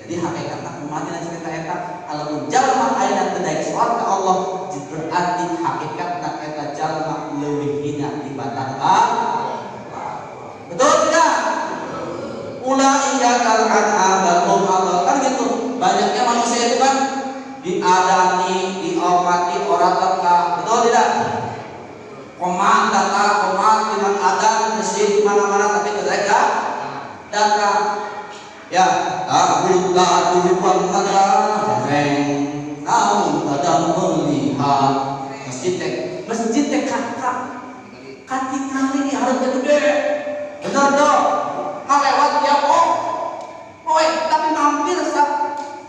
Jadi hakikatna kumaha dina cerita eta lamun jalma ayeuna teu daek salat ka Allah berarti hakikatna eta jalma leuwih hina tibatan bagong. Betul tidak? Ulaika kal an'am bal hum adall. Kan gitu. Banyaknya manusia itu kan diadani, diomati orang teka. Betul tidak? Komat data, komat dengan adan masjid di mana-mana tapi mereka data. Ya, tak duluan mata, namun kadang melihat masjid teh kakak katingali di hareup gede. Bener dong. Ngalewat tiap poe tapi mampir sak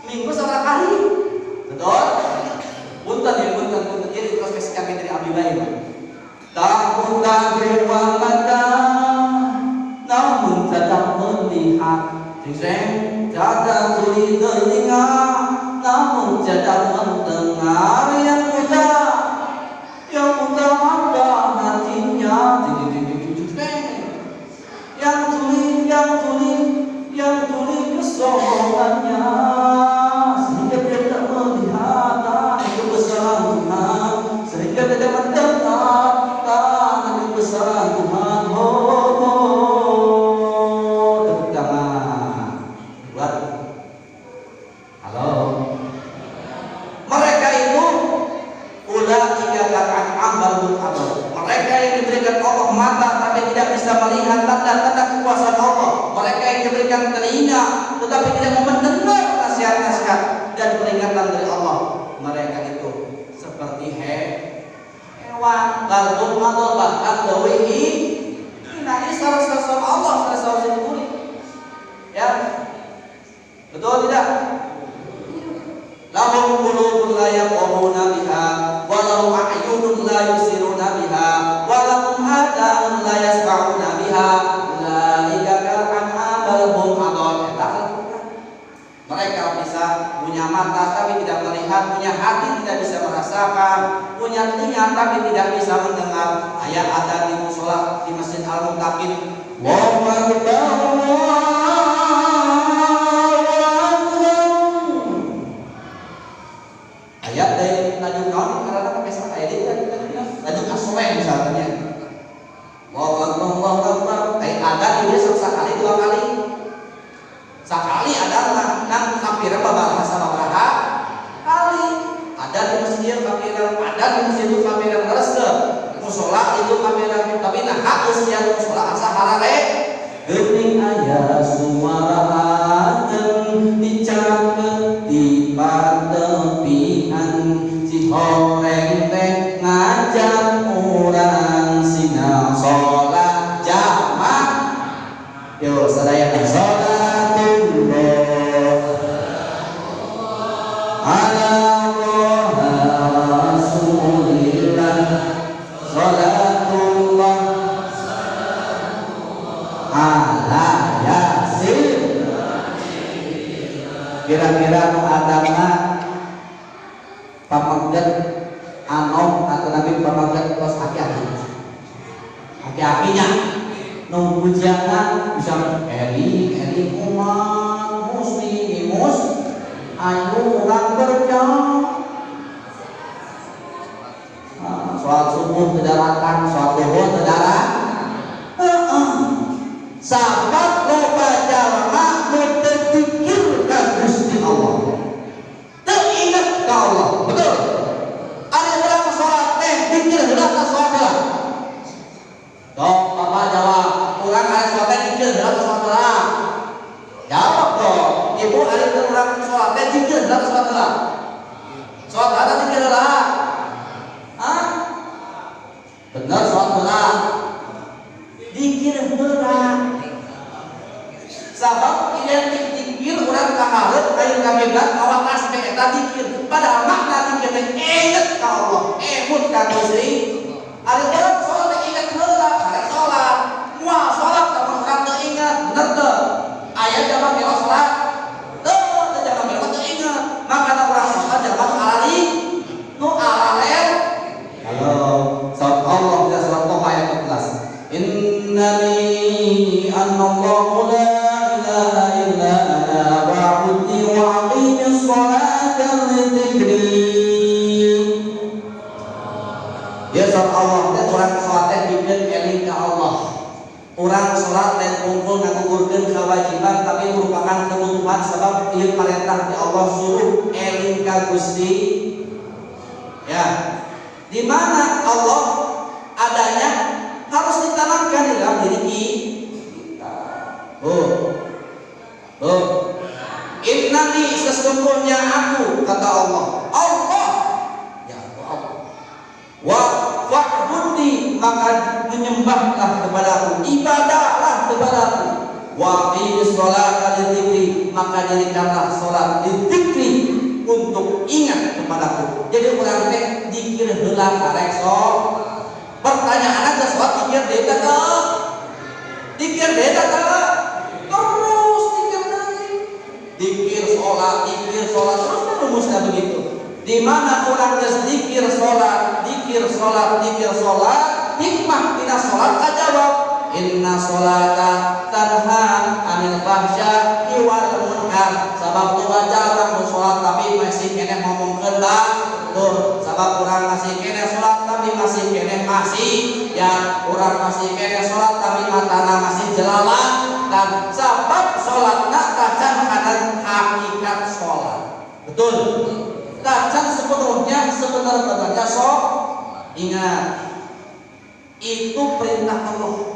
minggu sabaraha kali. Betul? Punten ya, punten. Jadi introspeksi kami dari abdi bae. Tak dua mata, namun tetap melihat. Jeng tiada tuli telinga, namun tiada mendengar. Yang muda mata hatinya. Yang tuli, yang tuli, yang tuli kesombongannya, sehingga dia tak melihat kebesaran Tuhan, sehingga dia tidak mendengar kebesaran Tuhan. Oh, oh, tepuk tangan. Buat halo. Mereka itu ulaika kal an'am bal hum adall. Mereka yang diberikan Allah mata tapi tidak bisa melihat tanda-tanda kekuasaan Allah. Mereka yang diberikan telinga tetapi tidak mau mendengar nasihat-nasihat dan peringatan dari Allah. Mereka itu seperti hewan, bal hum adall, bahkan leuwih hina. Ini salah-salah Allah, salah-salah sendiri. Ya, betul tidak? Lahum qulubun la yafqahuna biha wa lahum a'yunun la yubsiruna biha wa lahum adanun la yasma'una biha ulaika kal an'am bal hum adall. Mereka bisa punya mata tapi tidak melihat, punya hati tidak bisa merasakan, punya telinga tapi tidak bisa mendengar. Ayat ada di mushola di Masjid Al-Muttaqin. Allahu akbar. Ayat dari tajuk naon karena pakai salah ayat itu tajuk aswe misalnya. Allahu akbar, Allahu akbar. Ayat ada di dia sekali dua kali. Sekali ada nang kafir babaraha sabaraha kali. Ada di masjid kafir, ada di masjid itu kafir resep. Mushola itu kafir, tapi nah usia mushola asa harare. Geuning aya suara ageng dicaket di patepian si horeng teh ngajak urang sina sholat jamaah. Yo sadayana sholatullah ala rasulillah sholatullah ala yasin. Kira-kira nu adana pamengget anom atau nabi pamengget tos aki-aki. Aki-akinya nu bujana bisa eli eli umat muslimus ayo urang berjamaah. Sholat subuh teu datang, sholat zuhur teu datang. Sabab loba jalma nu teu dzikir ka Gusti Allah. Teu inget ka Allah. Betul. Ari urang salat teh dzikir heula ka salat heula. Dong, Bapak jawab. Urang ari salat teh dzikir heula ka salat heula. Jawab dong. Ibu ari urang salat teh dzikir heula ka salat heula. Salat heula dzikir heula. Hah? Bener salat heula. Dzikir heula. Sabab identik dikir urang ka hareup lain ka kiblat mawa tasbih eta dikir. Padahal makna dikir teh inget ka Allah, emut ka Gusti. Ari urang salat teh inget heula, karek salat. Moal salat lamun urang teu inget, bener teu? Aya jalma gelo salat. Teu, teu jalma gelo teu inget. Makana urang salat jalma nu alali, nu alalen. Halo, salat Allah dina surat Toha ayat 14. Innani anallahu la ilaha illa ana wa'budni wa aqimis sholata li dzikri. Ya salat Allah teh urang salat teh dikeun eling ka Allah. Urang salat teh kumpul ngagugurkeun kewajiban tapi merupakan kebutuhan sebab ieu perintah di Allah suruh eling ka Gusti. Ya. Di mana Allah adanya harus ditanamkan di dalam diri kita. Oh. Oh. Innani sesungguhnya aku, kata Allah. Allah. Ya Allah. Wa fa'budni, maka menyembahlah kepadaku, ibadahlah kepadaku. Wa aqimis sholata lidzikri, maka dirikanlah salat lidzikri untuk ingat kepadaku. Jadi urang teh dikir heula karek sok. Pertanyaan aja sholat dikir deui teh teu? Dikir deui teh teu? Terus dikir deui. Dikir sholat terus rumusnya begitu. Di mana urang geus dikir sholat, dikir sholat, dikir sholat, hikmah dina sholat kajawab. Inna sholata tanha anil fahsya'i wal munkar. Sabab loba jalma nu sholat tapi masih keneh ngomongkeun batur. Sabab urang masih keneh sholat tapi masih keneh masih ya, urang masih keneh sholat tapi matana masih jelalat. Dan sabab sholatna tacan kana hakikat sholat. Betul. Tacan sepenuhnya sebenar-benarnya sok. Ingat, itu perintah Allah.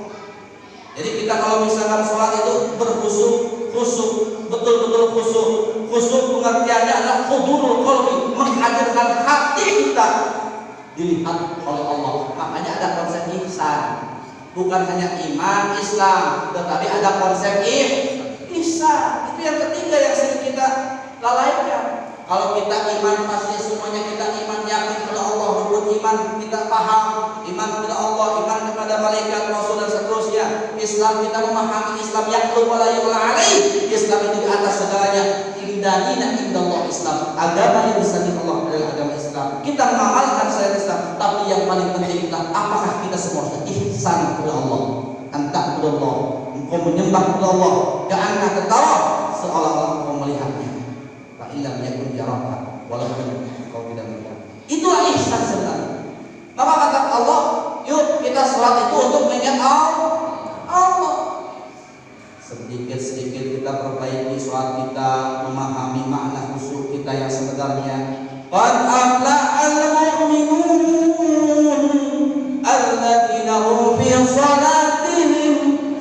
Jadi kita kalau misalkan sholat itu berkhusyuk, khusyuk, betul-betul khusyuk. Khusyuk pengertiannya adalah hudurul qalbi, menghadirkan hati kita dilihat oleh Allah. Makanya ada konsep ihsan. Bukan hanya iman Islam, tetapi ada konsep ihsan. Itu yang ketiga yang sering kita lalaikan. Kalau kita iman pasti semuanya kita iman yakin kepada Allah, rukun iman kita paham, iman kepada Allah, iman kepada malaikat, rasul dan seterusnya. Islam kita memahami Islam ya'lu wa la yu'la alaih. Islam itu di atas segalanya. Indadina indallah Islam. Agama yang disanding Allah adalah agama Islam. Kita mengamalkan syariat Islam, tapi yang paling penting adalah apakah kita semua ihsan kepada Allah. Anta kepada Allah, engkau menyembah kepada Allah, ka'annaka tara, seolah-olah engkau melihatnya. Illam yakun yaraka, walaupun kau tidak melihat. Itulah ihsan sebenarnya. Maka kata Allah, yuk kita sholat itu untuk mengingat Allah. Sedikit-sedikit kita perbaiki sholat kita, memahami makna khusyuk kita yang sebenarnya. Qad aflahal mu'minun alladzina hum fi sholatihim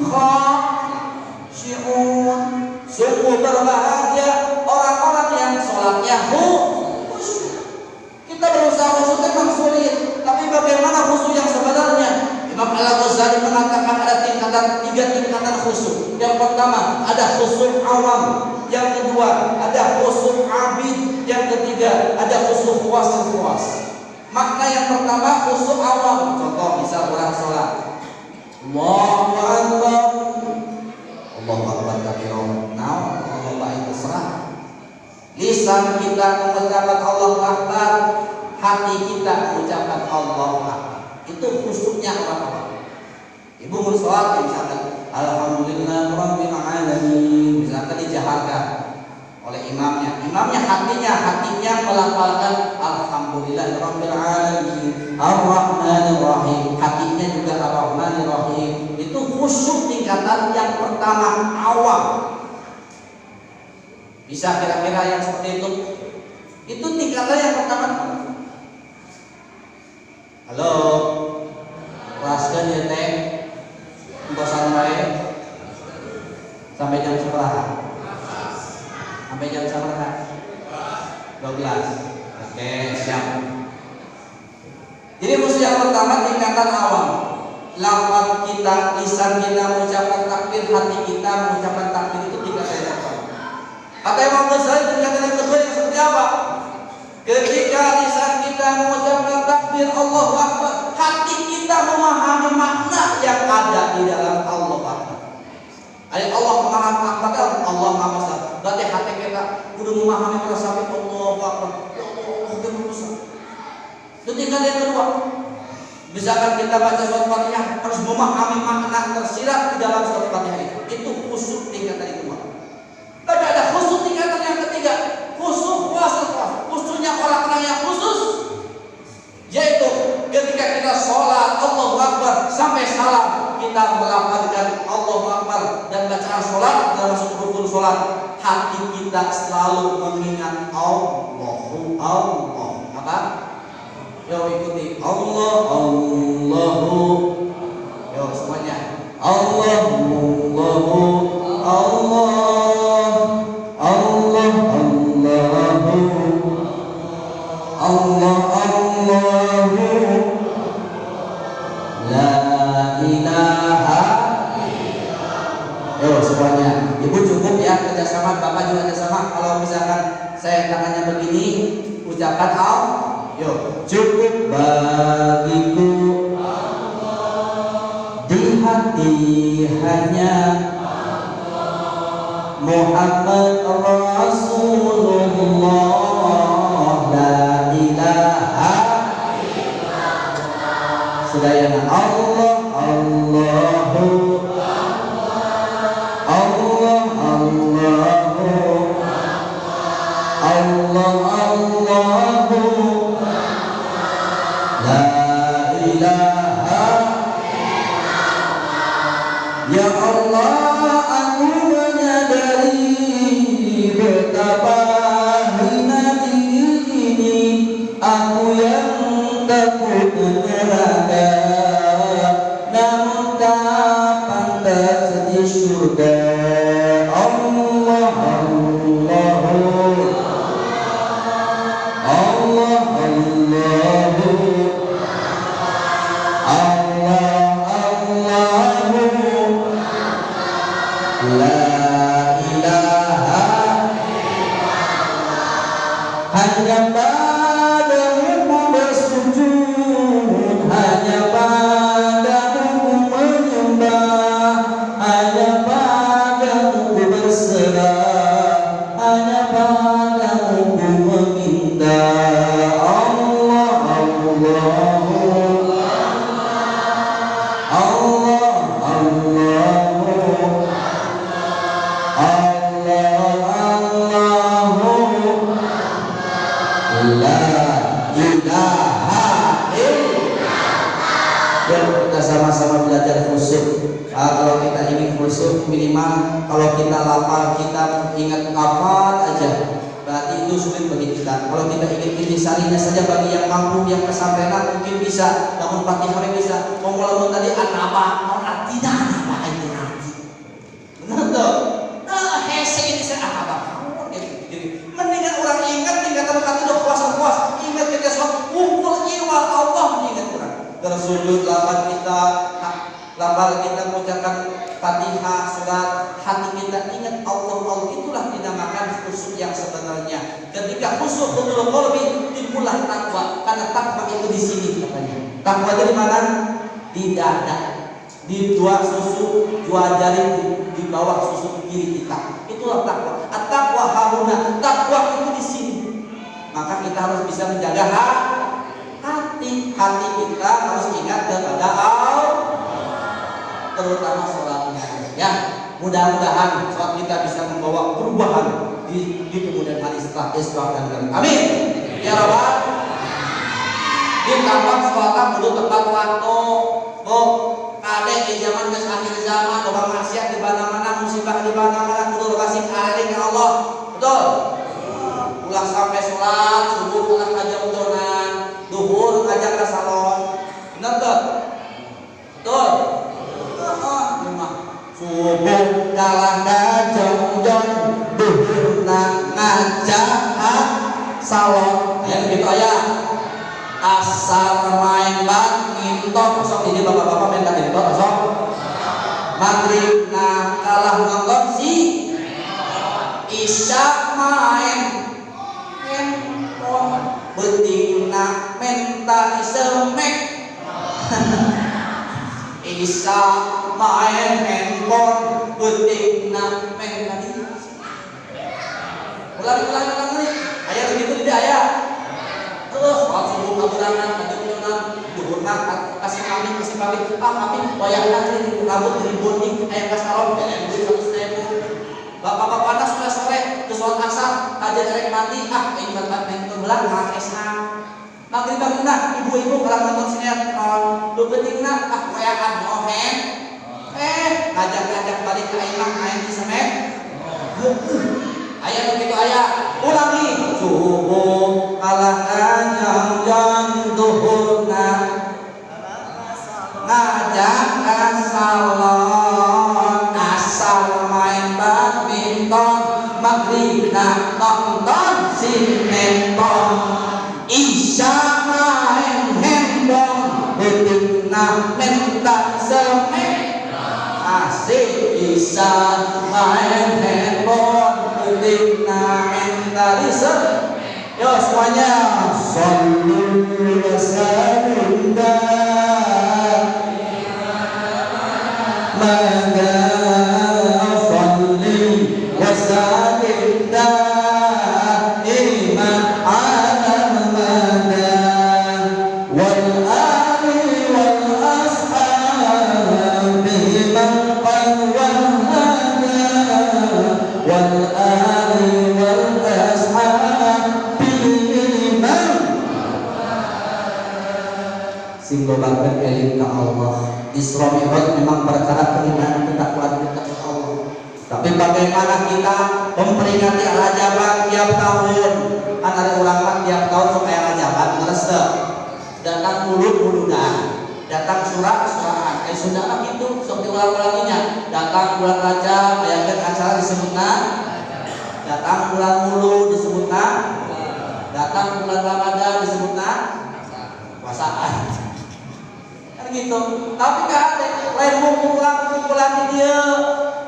khashi'un. Sungguh berbahagia orang-orang yang sholatnya khusyuk. Kita berusaha khusyuk memang sulit, tapi bagaimana khusyuk yang sebenarnya? Imam Al-Ghazali mengatakan ada tingkatan, tiga tingkatan khusyuk. Yang pertama ada khusyuk awam, yang kedua ada khusyuk abid, yang ketiga ada khusyuk khawasil khawas. Makna yang pertama khusyuk awam, contoh misal orang sholat, Allahu Akbar, Allahu Akbar kabiro, naon Allah itu terserah. Lisan kita mengucapkan Allahu Akbar, hati kita mengucapkan Allahu Akbar. Itu khusyuknya orang-orang. Ibu mau sholat misalkan Alhamdulillah Rabbil Alamin, misalkan dijaharkan oleh imamnya. Imamnya hatinya melafalkan Alhamdulillah Rabbil Alamin Ar-Rahmanir Rahim. Hatinya juga Ar-Rahmanir Rahim. Itu khusyuk tingkatan yang pertama awam. Bisa kira-kira yang seperti itu? Itu tingkatan yang pertama. Halo, keraskan ya teh, entosan bae sampai jam sabaraha? Sampai jam sabaraha? 12. Oke, siap. Jadi khusus yang pertama tingkatan awam. Lafaz kita, lisan kita mengucapkan takbir, hati kita mengucapkan takbir itu Kata Imam Ghazali tingkatan yang kedua yang seperti apa? Ketika lisan kita mengucapkan takbir Allahu Akbar, hati kita memahami makna yang ada di dalam Allahu Akbar. Ayat Allah Maha Akbar, Allah Maha Besar. Berarti hati kita kudu memahami perasaan Allahu Akbar. Ya Allah, Allah Maha Besar. Itu tingkatan yang kedua. Misalkan kita baca surat Fatihah harus memahami makna tersirat di dalam surat Fatihah itu. Itu khusyuk tingkatan yang kedua. Tapi ada khusyuk tingkatan yang ketiga, khusyuk khusus, khusyuknya orang-orang yang khusus, yaitu ketika kita sholat Allahu Akbar sampai salam kita melafalkan Allahu Akbar dan bacaan sholat termasuk rukun sholat, hati kita selalu mengingat Allahu Allah. Apa? Yo ikuti Allah Allahu. Yo semuanya Allah Allahu Allah Allah Allahu Allah Allahu la ilaha. Yo semuanya. Ibu cukup ya kerjasama, bapak juga kerjasama. Kalau misalkan saya tangannya begini, ucapkan al. Yo cukup bagiku Allah, di hati hanya Allah, Muhammad Rasulullah la ilaha illallah. Sedayana Allah Allahu Allah Allahu Allah Allahu la ilaha illallah. Ya Allah, aku menyadari betapa hina diri ini. Aku yang takut neraka, namun tak pantas di surga. Allah Allahu Allah Allahu Allah Allahu la ilaha illallah. Hanya padamu ku bersujud, hanya padamu ku menyembah, hanya padamu ku berserah, hanya padamu ku meminta. Allah Allahu Allah Allahu Allah Allahu la ilaha illallah. Ya, kita sama-sama belajar khusyuk. Kalau kita ingin khusyuk, minimal kalau kita lafal, kita ingat lafal aja, berarti itu sulit bagi kita. Kalau kita ingin intisarinya saja bagi yang mampu, yang pesantrenan mungkin bisa, namun Fatihah bisa. Mau walaupun tadi apa, mau artinya apa itu arti. Benar tuh? Nah, hese ini saya apa? Jadi mendingan orang ingat tingkatan kata udah puas-puas, ingat kita sholat, kumpul iwal Allah ingat orang. Bersujud lapan kita, lapan kita mengucapkan Fatihah, surat, hati kita ingat Allah. Allah itulah dinamakan khusyuk yang sebenarnya. Ketika khusyuk betul qalbi timbullah takwa, karena takwa itu di sini katanya. Takwa itu di mana? Di dada, di dua susu, dua jari di bawah susu kiri kita. Itulah takwa. At-taqwa haruna, takwa itu di sini. Maka kita harus bisa menjaga hati. Hati kita harus ingat kepada Allah, terutama sholatnya. Ya, mudah-mudahan sholat kita bisa membawa perubahan di kemudian hari setelah Islam dan Islam. Amin. Ya Rabbal. Ditambah sholatnya kudu tepat waktu. Oh, kade di zaman geus akhir zaman, loba maksiat di mana-mana, musibah di mana-mana, kudu kasih arering ka Allah. Betul? Ulah sampai sholat subuh ulah ngajak udonan, duhur ngajak ke salon. Bener tuh? Betul? Subuh kalah ngajong-jong, duhur ngajak salon. Ayo gitu ayah. Asar main badminton, sok ini bapak-bapak main badminton, sok. Maghrib nah kalah nonton si Isya main handphone beutingna menta disemek. Isya main handphone beutingna menta disemek. Ulang ulang aya begitu tidak aya. Terus sholat subuh kaburangan kajunan duhurna kasih kami ah kami wayahna rambut diribonding aya ka salon beres duit 100.000. Bapak-bapakna sore-sore ke sholat asar kajian erek mandi ah aing main belang ngakesna. Maghrib baguna ibu-ibu kalau nonton sinetron lu pentingna ah wayahan ngohen ngajak-ngajak balik ka imah aing disemek. Aya nu kitu aya ulangi subuh kalah kanyang duhurna ngajak ka salon asal main badminton maghribna nonton sinetron isya main handphone beutingna menta semek asik isya main handphone beutingna menta disemek. Yo semuanya sallu wa sallim salli wa sallim daiman ala mada wal ali wal ashabi man qad wahada wal ali wal ashabi man sing lobakeun eling ka Allah. Isra Mi'raj memang perkara keimanan ketakwaan kita kepada Allah. Tapi bagaimana kita memperingati Rajaban tiap tahun? Kan ada orang mah tiap tahun sok aya Rajaban leres teu? Datang mulud-muludan, datang surak-surakan. Aya Sunda mah kitu sok diulang-ulanginya. Datang bulan Rajab ayakeun acara disebutna, datang bulan Mulud disebutna, datang bulan Ramadan disebutna puasaan. Gitu. Tapi kan lain kumpulan-kumpulan di dia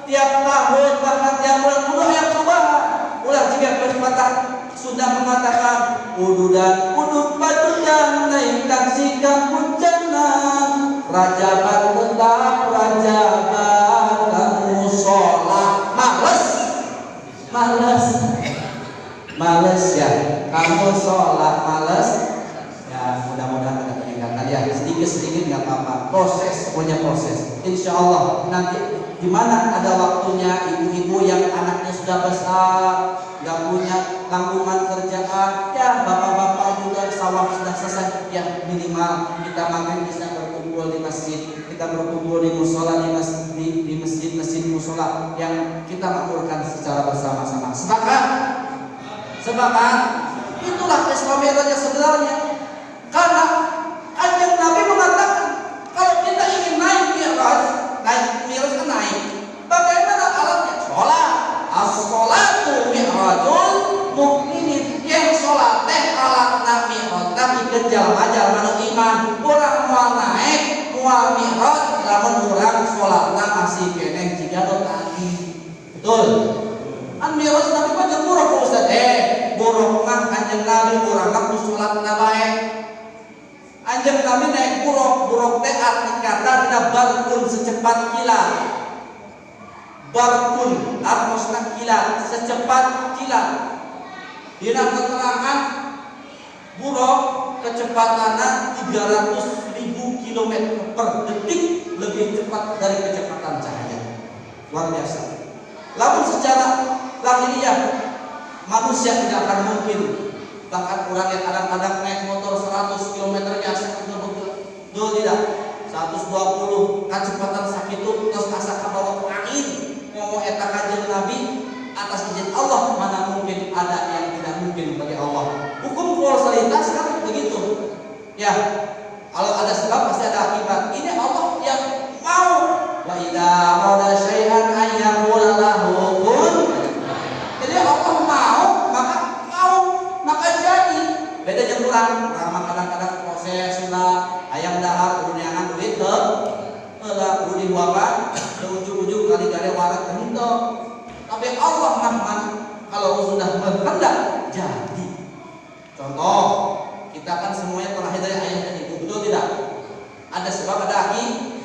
tiap tahun bahkan tiap bulan kudu aya perubahan. Ulah jika pepatah Sunda mengatakan ududan udud padudan naik taksi ka puncanan rajaban tetap rajaban kamu sholat males males males ya kamu sholat males ya. Mudah-mudahan ada peningkatan ya, sedikit-sedikit nggak apa-apa, proses punya proses. Insya Allah nanti gimana ada waktunya ibu-ibu yang anaknya sudah besar nggak punya tanggungan kerjaan ya, bapak-bapak juga sawah sudah selesai ya, minimal kita maghrib bisa berkumpul di masjid, kita berkumpul di musola, di masjid-masjid musola yang kita makmurkan secara bersama-sama. Sepakat? Sepakat? Itulah Isra Mi'raj sebenarnya. Karena Kanjeng Nabi mengatakan kalau kita ingin naik Mi'raj, naik Mi'raj kan naik. Bagaimana alatnya? Sholat. As-sholatu mi'rajul mukminin. Yang sholat teh alatna mi'raj, tapi kejalma-jalma nu iman. Urang moal naik, moal mi'raj, lamun urang sholatna masih keneh jiga nu tadi. Betul? An mi'raj Nabi mah jeung buruk Pak Ustaz. Buruk mah Kanjeng Nabi urang mah ku sholatna bae. Anjing Nabi naik buruk, buruk teh arti kata dina barkun secepat kilat. Barkun artosna kilat, secepat kilat. Dina keterangan buruk kecepatannya 300.000 km per detik, lebih cepat dari kecepatan cahaya. Luar biasa. Lalu secara lahiriah manusia tidak akan mungkin. Bahkan orang yang kadang-kadang naik motor 100 km asa betul tidak? 120 kecepatan sakitu terus asa kabawa ku angin. Ngomong eta Kanjeng Nabi atas izin Allah, mana mungkin ada yang tidak mungkin bagi Allah. Hukum kausalitas kan begitu. Ya, kalau ada sebab pasti ada akibat. Ini Allah yang mau. Wa idza arada syai'an ayyaqula lahu kun. Jadi Allah mau, maka mau, maka jadi. Beda jeung urang, urang mah kadang-kadang proses lah, ayam dahar kudu neangan duit heuh. Heula kudu dibuakan, ke ujung-ujung kali gare warat henteu. Tapi Allah mah sudah berkehendak jadi. Contoh, kita kan semuanya terlahir dari ayah dan ibu, betul tidak? Ada sebab ada akibat.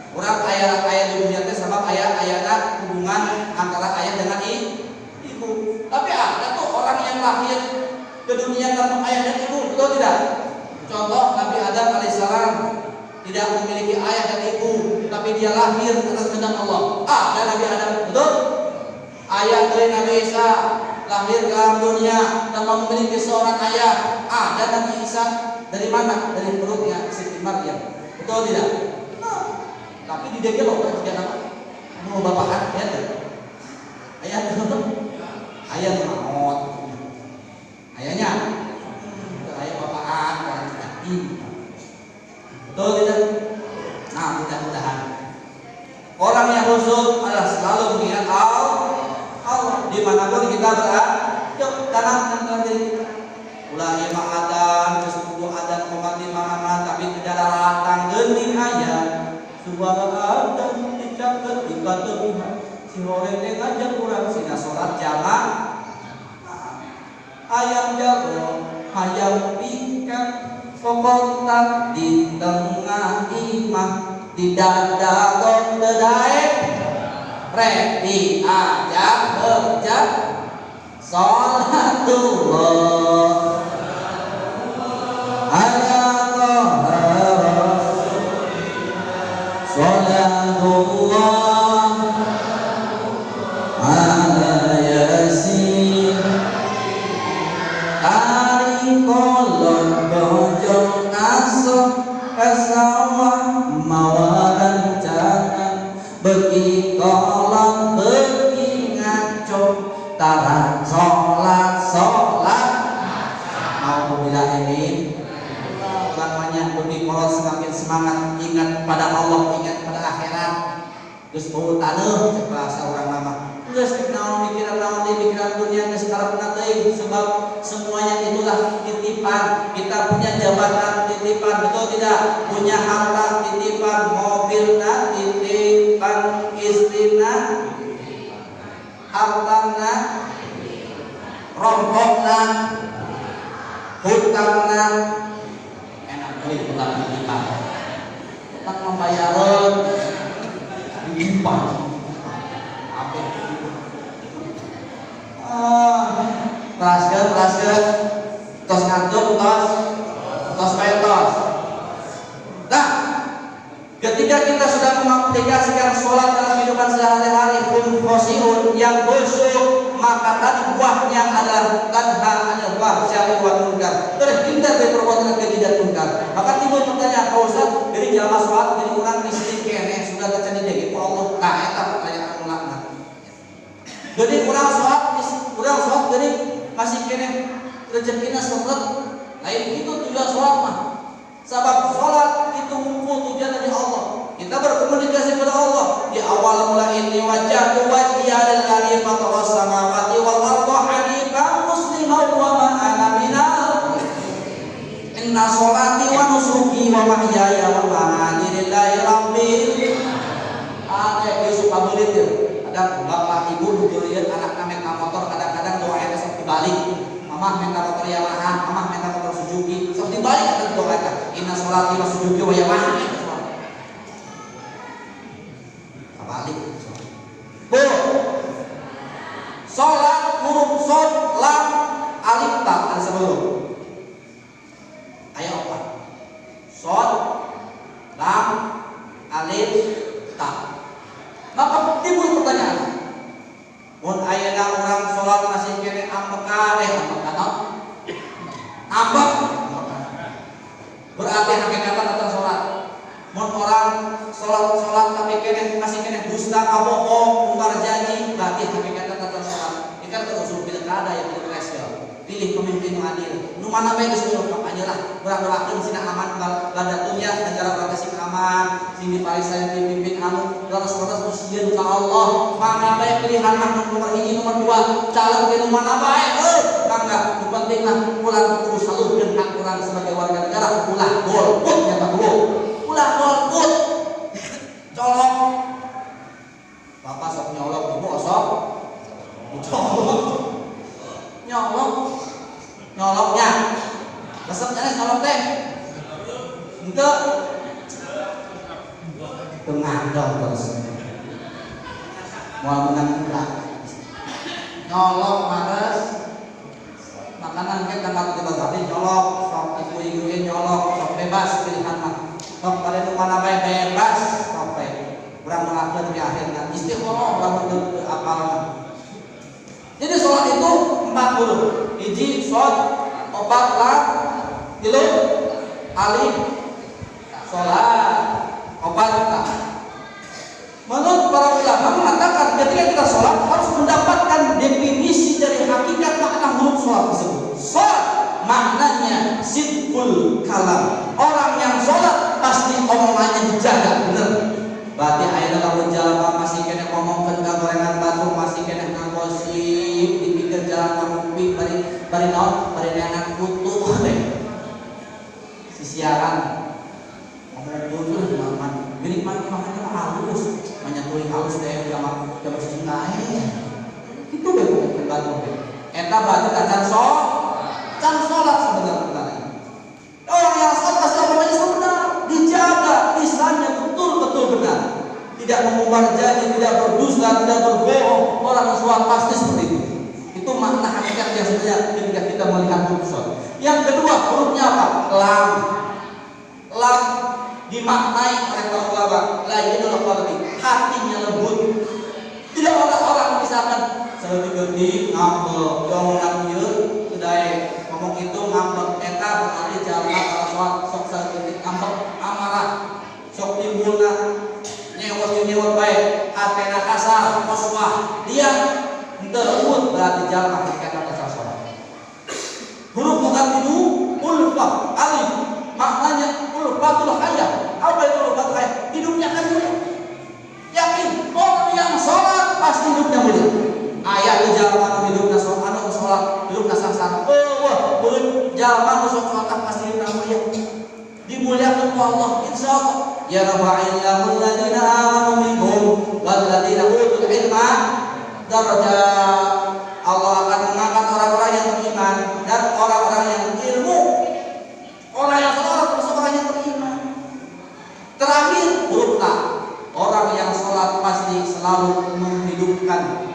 Orang ayah di dunia itu sebab ayah-ayahnya hubungan antara ayah dengan ibu. Tapi ada tuh orang yang lahir ke dunia tanpa ayah dan ibu, betul tidak? Contoh Nabi Adam alaihissalam tidak memiliki ayah dan ibu, tapi dia lahir atas kehendak Allah. Ada Nabi Adam, betul? Ayah dari Nabi Isa lahir ke dalam dunia tanpa memiliki seorang ayah. Ada Nabi Isa dari mana? Dari perutnya Siti Maryam, betul tidak? Nah, tapi di DG loh, jika nama mau bapakan, ya tuh. Ayah tuh, ayah tuh maot, ayahnya, ayah bapaan, orang yatim, betul tidak? Nah, mudah-mudahan orang yang khusyuk adalah selalu mengingat Allah dimanapun kita berada. Yuk, tanamkan diri kita. Ulah lima adan, sepuluh adan, komat lima aman, tapi tidak datang geuning aya. Suara adan dicaket di kateguhan. Si horeng teh ngajak urang sina salat jamaah. Ayam jago, ayam pingkan, kokontak di tengah imah, di dada tong dedaek. Rek diajak kerja sholatullah ala toha sholatullah ala yasin ari kolon bojong asok kasawah mawa rancangan beki kolon beki ngaco taran sholat sholat mau bila ini namanya beki kolon semakin semangat ingat pada Allah, ingat pada akhirat. Terus bau taneuh cek bahasa orang lama. Geus naon mikiran naon deui mikiran dunia geus karepna teuing sebab semuanya itulah titipan. Kita punya jabatan titipan, betul tidak? Punya harta titipan, mobilna titipan, istrina, hartana, rokokna, hutangna. Enak deui hutang titipan. Hutang membayareun titipan. Apa? Teraskeun, tos ngantuk, tos bae tos. Nah, ketika kita sudah mengaplikasikan sholat dalam kehidupan sehari-hari, hum khosiun yang khusyuk, maka tadi buahnya adalah tanha anil fahsya'i wal munkar, terhindar dari perbuatan keji dan munkar. Maka timbul pertanyaan, Pak Ustaz, dari jamaah sholat dari orang miskin keneh sudah terjadi dege ku Allah. Nah, eta pertanyaan anu laknat. Jadi orang sholat jadi masih keneh rezekina seret. Lain itu tujuan sholat mah. Sebab sholat itu ngumpul tujuan dari Allah. Kita berkomunikasi kepada Allah. Di awal mula inni wajjahtu wajhiya lillazi fataras samawati wal arda hanifan musliman wa ma ana minal. Inna sholati wa nusuki wa mahyaya wa mamati lillahi rabbil alamin. Ada suka beulit ya. Ada bapak ibu nu geurieun anakna minta motor, kadang-kadang doanya sok dibalik. Mamah minta motor Yamaha, mamah minta motor Suzuki, sok dibalik eta doa eta. Inna sholati wa sujuki wa Yamaha. Balik. Bu. Salat huruf shod lam alif ta ada sebelum. Ayat apa? Shod lam alif ta. Maka timbul pertanyaan. Mun ayeuna urang salat masih kene ambekan ambekan ambek. Berarti hakikatan tentang salat. Mun orang salat tapi kene masih kene dusta kabohong, umbar janji, berarti hakikatan tentang salat. Ini kan usul pilkada ya pilpres ya. Pilih pemimpin nu adil. Nu mana bae geus kudu kampanye lah. Urang doakeun sina aman badatuna negara urang sing aman, sing diparisan pimpin anu leres-leres nu sieun ka Allah. Mangga bae pilihan mah nomor 1 nomor 2, calon ge nu mana bae euy, mangga nu penting mah urang kudu salurkeun hak urang sebagai warga negara, ulah golput nya Pak Bu. Ulah golput. Colok. Bapak sok nyolok, ibu sok dicolok. Nyolok. Nyoloknya. Resep nyanes nyolok teh. Henteu. Teu ngandong terus. Moal menang urang. Nyolok mares. Makanan ke tanggal 17 tapi nyolok, sok ibu-ibu nyolok, sok bebas pilihan mah. Sok bade nu mana bae bebas, sok bae. Urang ngelakeun di akhirna istikharah lamun teu apal. Jadi sholat itu 4 huruf. Hiji shod, opat lam, tilu alif, sholat, opat ta. Menurut para ulama mengatakan ketika kita sholat harus mendapatkan definisi dari hakikat makna huruf sholat tersebut. Sholat maknanya sidqul kalam. Orang yang sholat pasti omongannya dijaga, bener. Berarti ayeuna lamun jalma masih keneh ngomongkeun ka gorengan batur, masih keneh ngagosip di pinggir jalan nguping bari naon, bari neangan kutu teh. Sisiaran ngomong kutu mah geuning mah makanya mah halus, manyatuli halus teh jama jama cintae. Kitu we ngomongkeun batur teh. Eta berarti tacan can salat sebenarnya. Orang yang sholat pasti omongannya selalu benar, dijaga lisannya betul-betul benar, tidak mengumbar janji, tidak berdusta, tidak berbohong. Orang yang sholat pasti seperti itu. Itu makna hakikat yang sebenarnya ketika kita melihat huruf sholat. Yang kedua hurufnya apa? Lam. Lam dimaknai oleh para ulama layyinul qalbi, hatinya lembut. Tidak orang-orang misalkan saeutik-eutik ngambek, omongan ieu teu daek, ngomong itu ngambek, eta berarti jalma kalau sholat sok saeutik ngambek, amarah, sok timbulna nyewot-nyewot bae, hatena kasar, koswah, dia henteu lembut berarti jalma hakikatna kasar sholat. Huruf bukan itu ulfah, alif, maknanya ulfatul hayah. Apa itu ulfatul hayah? Hidupnya kan mulia. Yakin orang yang sholat pasti hidupnya mulia. Ayat di jalma nu hidupna sholat, anu sholat hidupna sangsara. Eueuh, beun jalma nu sok sholat pasti hidupna mulia. Dimuliakan ku Allah insyaallah. Ya rafa'illahu alladziina aamanu minkum walladziina utul ilma darajat. Allah akan mengangkat orang-orang yang beriman dan orang-orang yang ilmu. Orang yang sholat termasuk orang yang beriman. Terakhir huruf ta. Orang yang sholat pasti selalu menghidupkan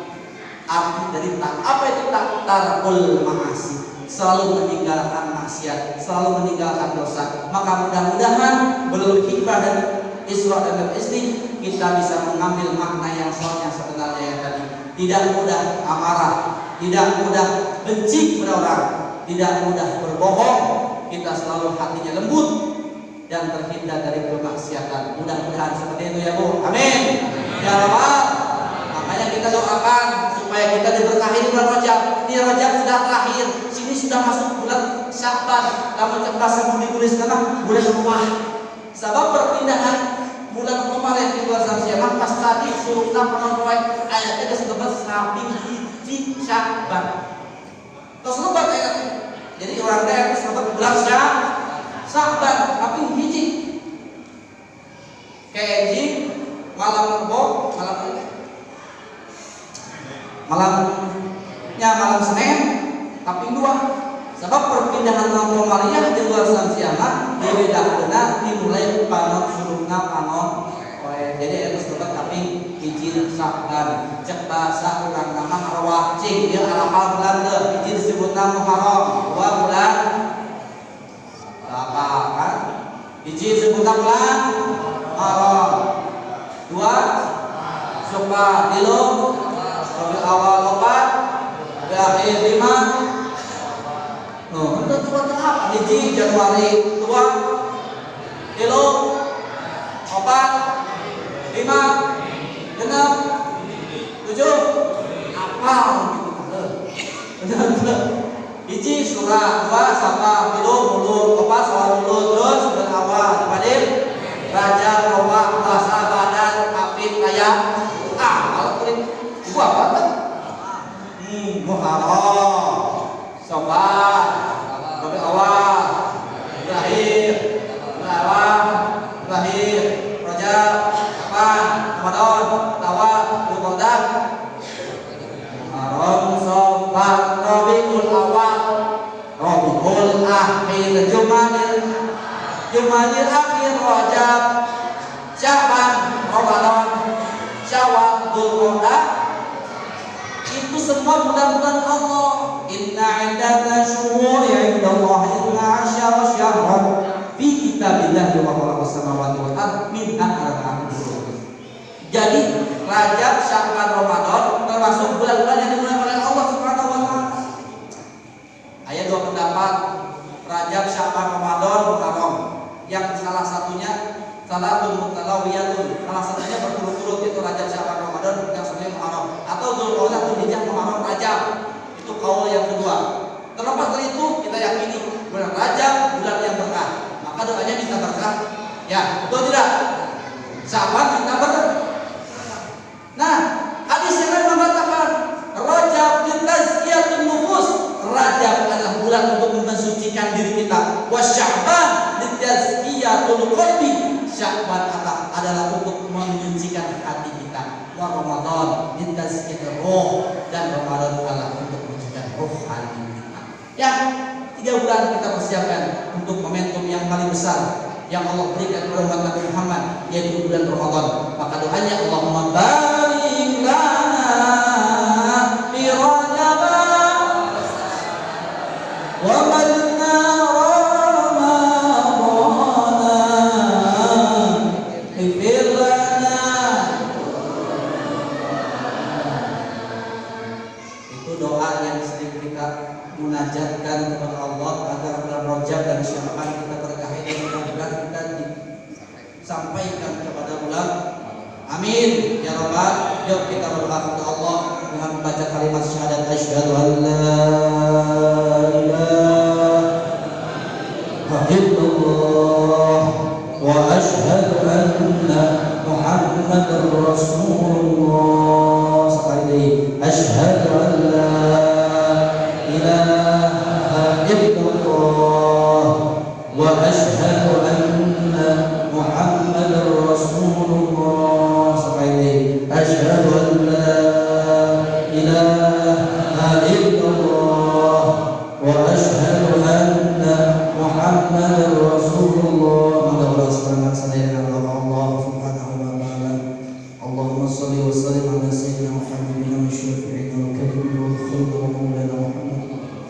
arti dari tak. Apa itu tak? Tarkul ma'asi. Selalu meninggalkan maksiat, selalu meninggalkan dosa. Maka mudah-mudahan melalui hikmah dan Isra dan Istri kita bisa mengambil makna yang sholat yang sebenarnya yang tadi. Tidak mudah amarah, tidak mudah benci kepada orang, tidak mudah berbohong. Kita selalu hatinya lembut dan terhindar dari kemaksiatan. Mudah-mudahan seperti itu ya Bu. Amin. Ya Rabbal. Makanya kita doakan supaya kita diberkahi di bulan Rajab. Ini Rajab sudah terakhir, sini sudah masuk bulan Sya'ban. Lamun cek bahasa budi tulis nama bulan rumah. Sebab perpindahan bulan kemarin di bulan Sya'ban pas tadi surukna panon poe ayatnya geus lebat samping hiji Sya'ban. Terus lebat ayatnya. Jadi orang teh geus lebat bulan Sya'ban tapi hiji. Keji malam Rebo, malam malamnya malam Senin tapi dua. Sebab perpindahan bulan Komariah di luar Samsiamah dibedakeunna dimulai panon surukna panon poe. Jadi eta sebab tapi hiji Sya'ban. Cek bahasa urang nama arwah cing ieu arapal bulan teu hiji disebutna Muharram, dua bulan apa kan? Hiji disebutna bulan Muharram, dua Safar, tilu Rabiul Awal, opat Rabiul Akhir, lima. Oh, itu tua apa? Hiji Januari, dua, tilu, opat, lima, genep, tujuh, apa gitu. Bener. Hiji surah, dua Safar, tilu mulud, opat Syawal mulud, terus bulan awal, Padil, Rajab, Roba, Puasa, Badan, Apit, Raya, ah, kalau kulit, gua apa kan? Muharram, Safar, Rabiul Awal, Akhir, Awal, Akhir, Rajab, Sya'ban, Ramadan, Tawal, Dzulqa'dah, Muharram, Safar, Rabiul bulan-bulan Allah. Inna iddata syuhuri 'indallahi 12 syahran fi kitabillahi wa khalaqas samawati wal ardh minha arba'atun hurum. Jadi Rajab, Sya'ban, Ramadan termasuk bulan-bulan yang dimulai oleh Allah Subhanahu wa taala. Ayat dua pendapat, Rajab, Sya'ban, Ramadan, Muharram. Yang salah satunya salatun mutalawiyatun, salah satunya berturut-turut itu Rajab, Sya'ban, Ramadan, yang satunya Muharram. Atau Dzulqa'dah, Dzulhijjah, Muharram, Rajab. Itu kaul yang kedua. Terlepas dari itu kita yakini bulan Rajab bulan yang berkah. Maka doanya minta berkah. Ya, betul tidak? Sya'ban minta berkah. Nah, hadis yang lain mengatakan Rajab litazkiyatun nufus. Rajab adalah bulan untuk mensucikan diri kita. Wa Sya'ban litazkiyatul qalbi. Sya'ban adalah untuk menyucikan hati kita. Wa Ramadan litazkiyatur ruh, dan Ramadan adalah untuk menyucikan roh hati kita. Ya, 3 bulan kita persiapkan untuk momentum yang paling besar yang Allah berikan kepada umat Nabi Muhammad, yaitu bulan Ramadan. Maka doanya Allahumma barik lana fi Rajab wa ballighna Ramadana ighfir lana. Itu doa yang sering kita munajatkan kepada Allah agar bulan Rajab dan Sya'ban kita berkahi dan mudah-mudahan kita disampaikan kepada bulan. Amin ya rabbal. Yuk kita berdoa kepada Allah dengan membaca kalimat syahadat asyhadu an la ilaha illallah wa asyhadu anna Muhammadar Rasulullah. Sekali lagi asyhadu an la ilaha illallah wa asyhadu anna Muhammadar Rasulullah. Sekali lagi asyhadu an la ilaha illallah wa asyhadu anna Muhammadar Rasulullah. Maka sekarang sadaya Allah Subhanahu wa taala. Allahumma shalli wa sallim ala sayyidina Muhammadin wa syafi'ina wa karimina wa khulqina wa maulana Muhammad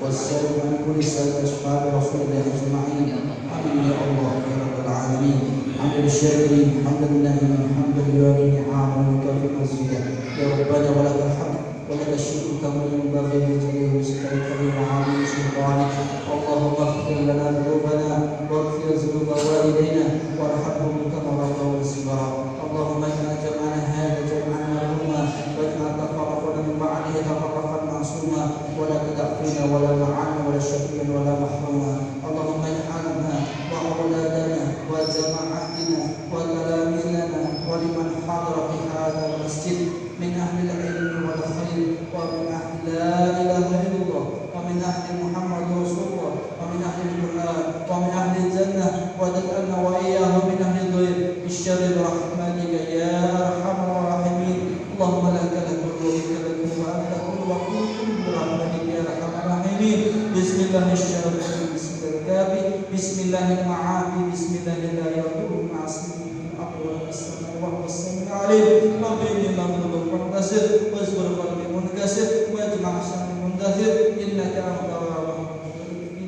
والسلام على كل سائر أصحاب رسول الله أجمعين. آمين يا الله يا رب العالمين. حمد الشاكرين، حمد الله حمدا يوافي نعمه ويكافئ مزيدا. يا ربنا ولك الحمد ولك الشكر كما ينبغي لجلال وجهك الكريم وعظيم سلطانك. اللهم اغفر لنا ذنوبنا واغفر ذنوب والدينا وارحمهم كما ربونا صغارا. اللهم اجعل جمعنا هذا جمعا مرحوما واجعل تفرقنا من بعده تفرقا معصوما ولا تدع فينا ولا معنا ولا شقيا ولا محروما. اللهم اجعلنا واولادنا وجماعتنا وتلاميذنا ولمن حضر في هذا المسجد من اهل العلم والخير ومن اهل لا اله الا الله ومن اهل محمد رسول الله ومن اهل القران ومن اهل الجنه وتجعلنا واياهم من اهل الضير بالشر برحمتك يا ارحم الراحمين. اللهم لك الكل وبك الكل وانت كل وكل برحمتك يا ارحم الراحمين. بسم الله الشافي، بسم الله الكافي، بسم الله المعافي، بسم الله لا يضر مع اسمه في الارض ولا في السماء وهو السميع العليم. رب اني مغلوب فانتصر واجبر قلبي منكسر واجمع شملي مندثر انك انت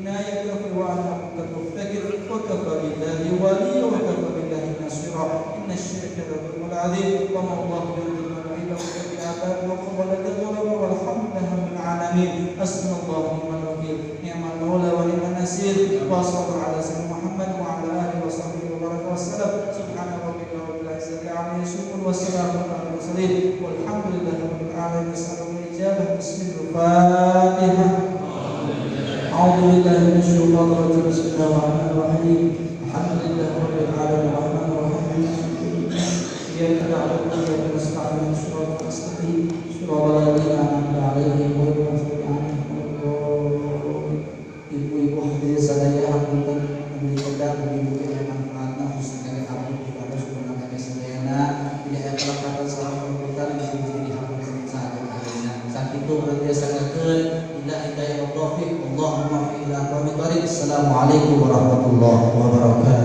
العناية وأنا عبدك مفتكر وكفى بالله وليا وكفى بالله نصيرا. إن الشرك لظلم عظيم وما الله يظلم العباد بآباء وقبل الظلم والحمد لله رب العالمين. حسبنا الله ونعم الوكيل، نعم المولى ونعم النصير. وصلى على سيدنا محمد وعلى آله وصحبه وبارك وسلم. سبحان ربك رب العزة عما يصفون والسلام على المرسلين والحمد لله رب العالمين. نسأل الإجابة. بسم الفاتحة. أعوذ بالله من الشيطان الرجيم. بسم الله الرحمن الرحيم. الحمد لله رب العالمين الرحمن الرحيم. إياك نعبد وإياك نستعين. صراط المستقيم صراط الذين أنعمت عليهم غير المغضوب عليهم ولا الضالين. Ibu-ibu hadirin sadaya hapunten mugi mugi manfaatna khususnya kami abdi kepada sumber kami sadayana tidak aya kelekatan salah perbuatan mugi-mugi dihapunten saha-sahana. Sakitu urang biasanakeun ila hidayah taufik. Allahumma fi ila qawmi. Assalamualaikum warahmatullahi wabarakatuh.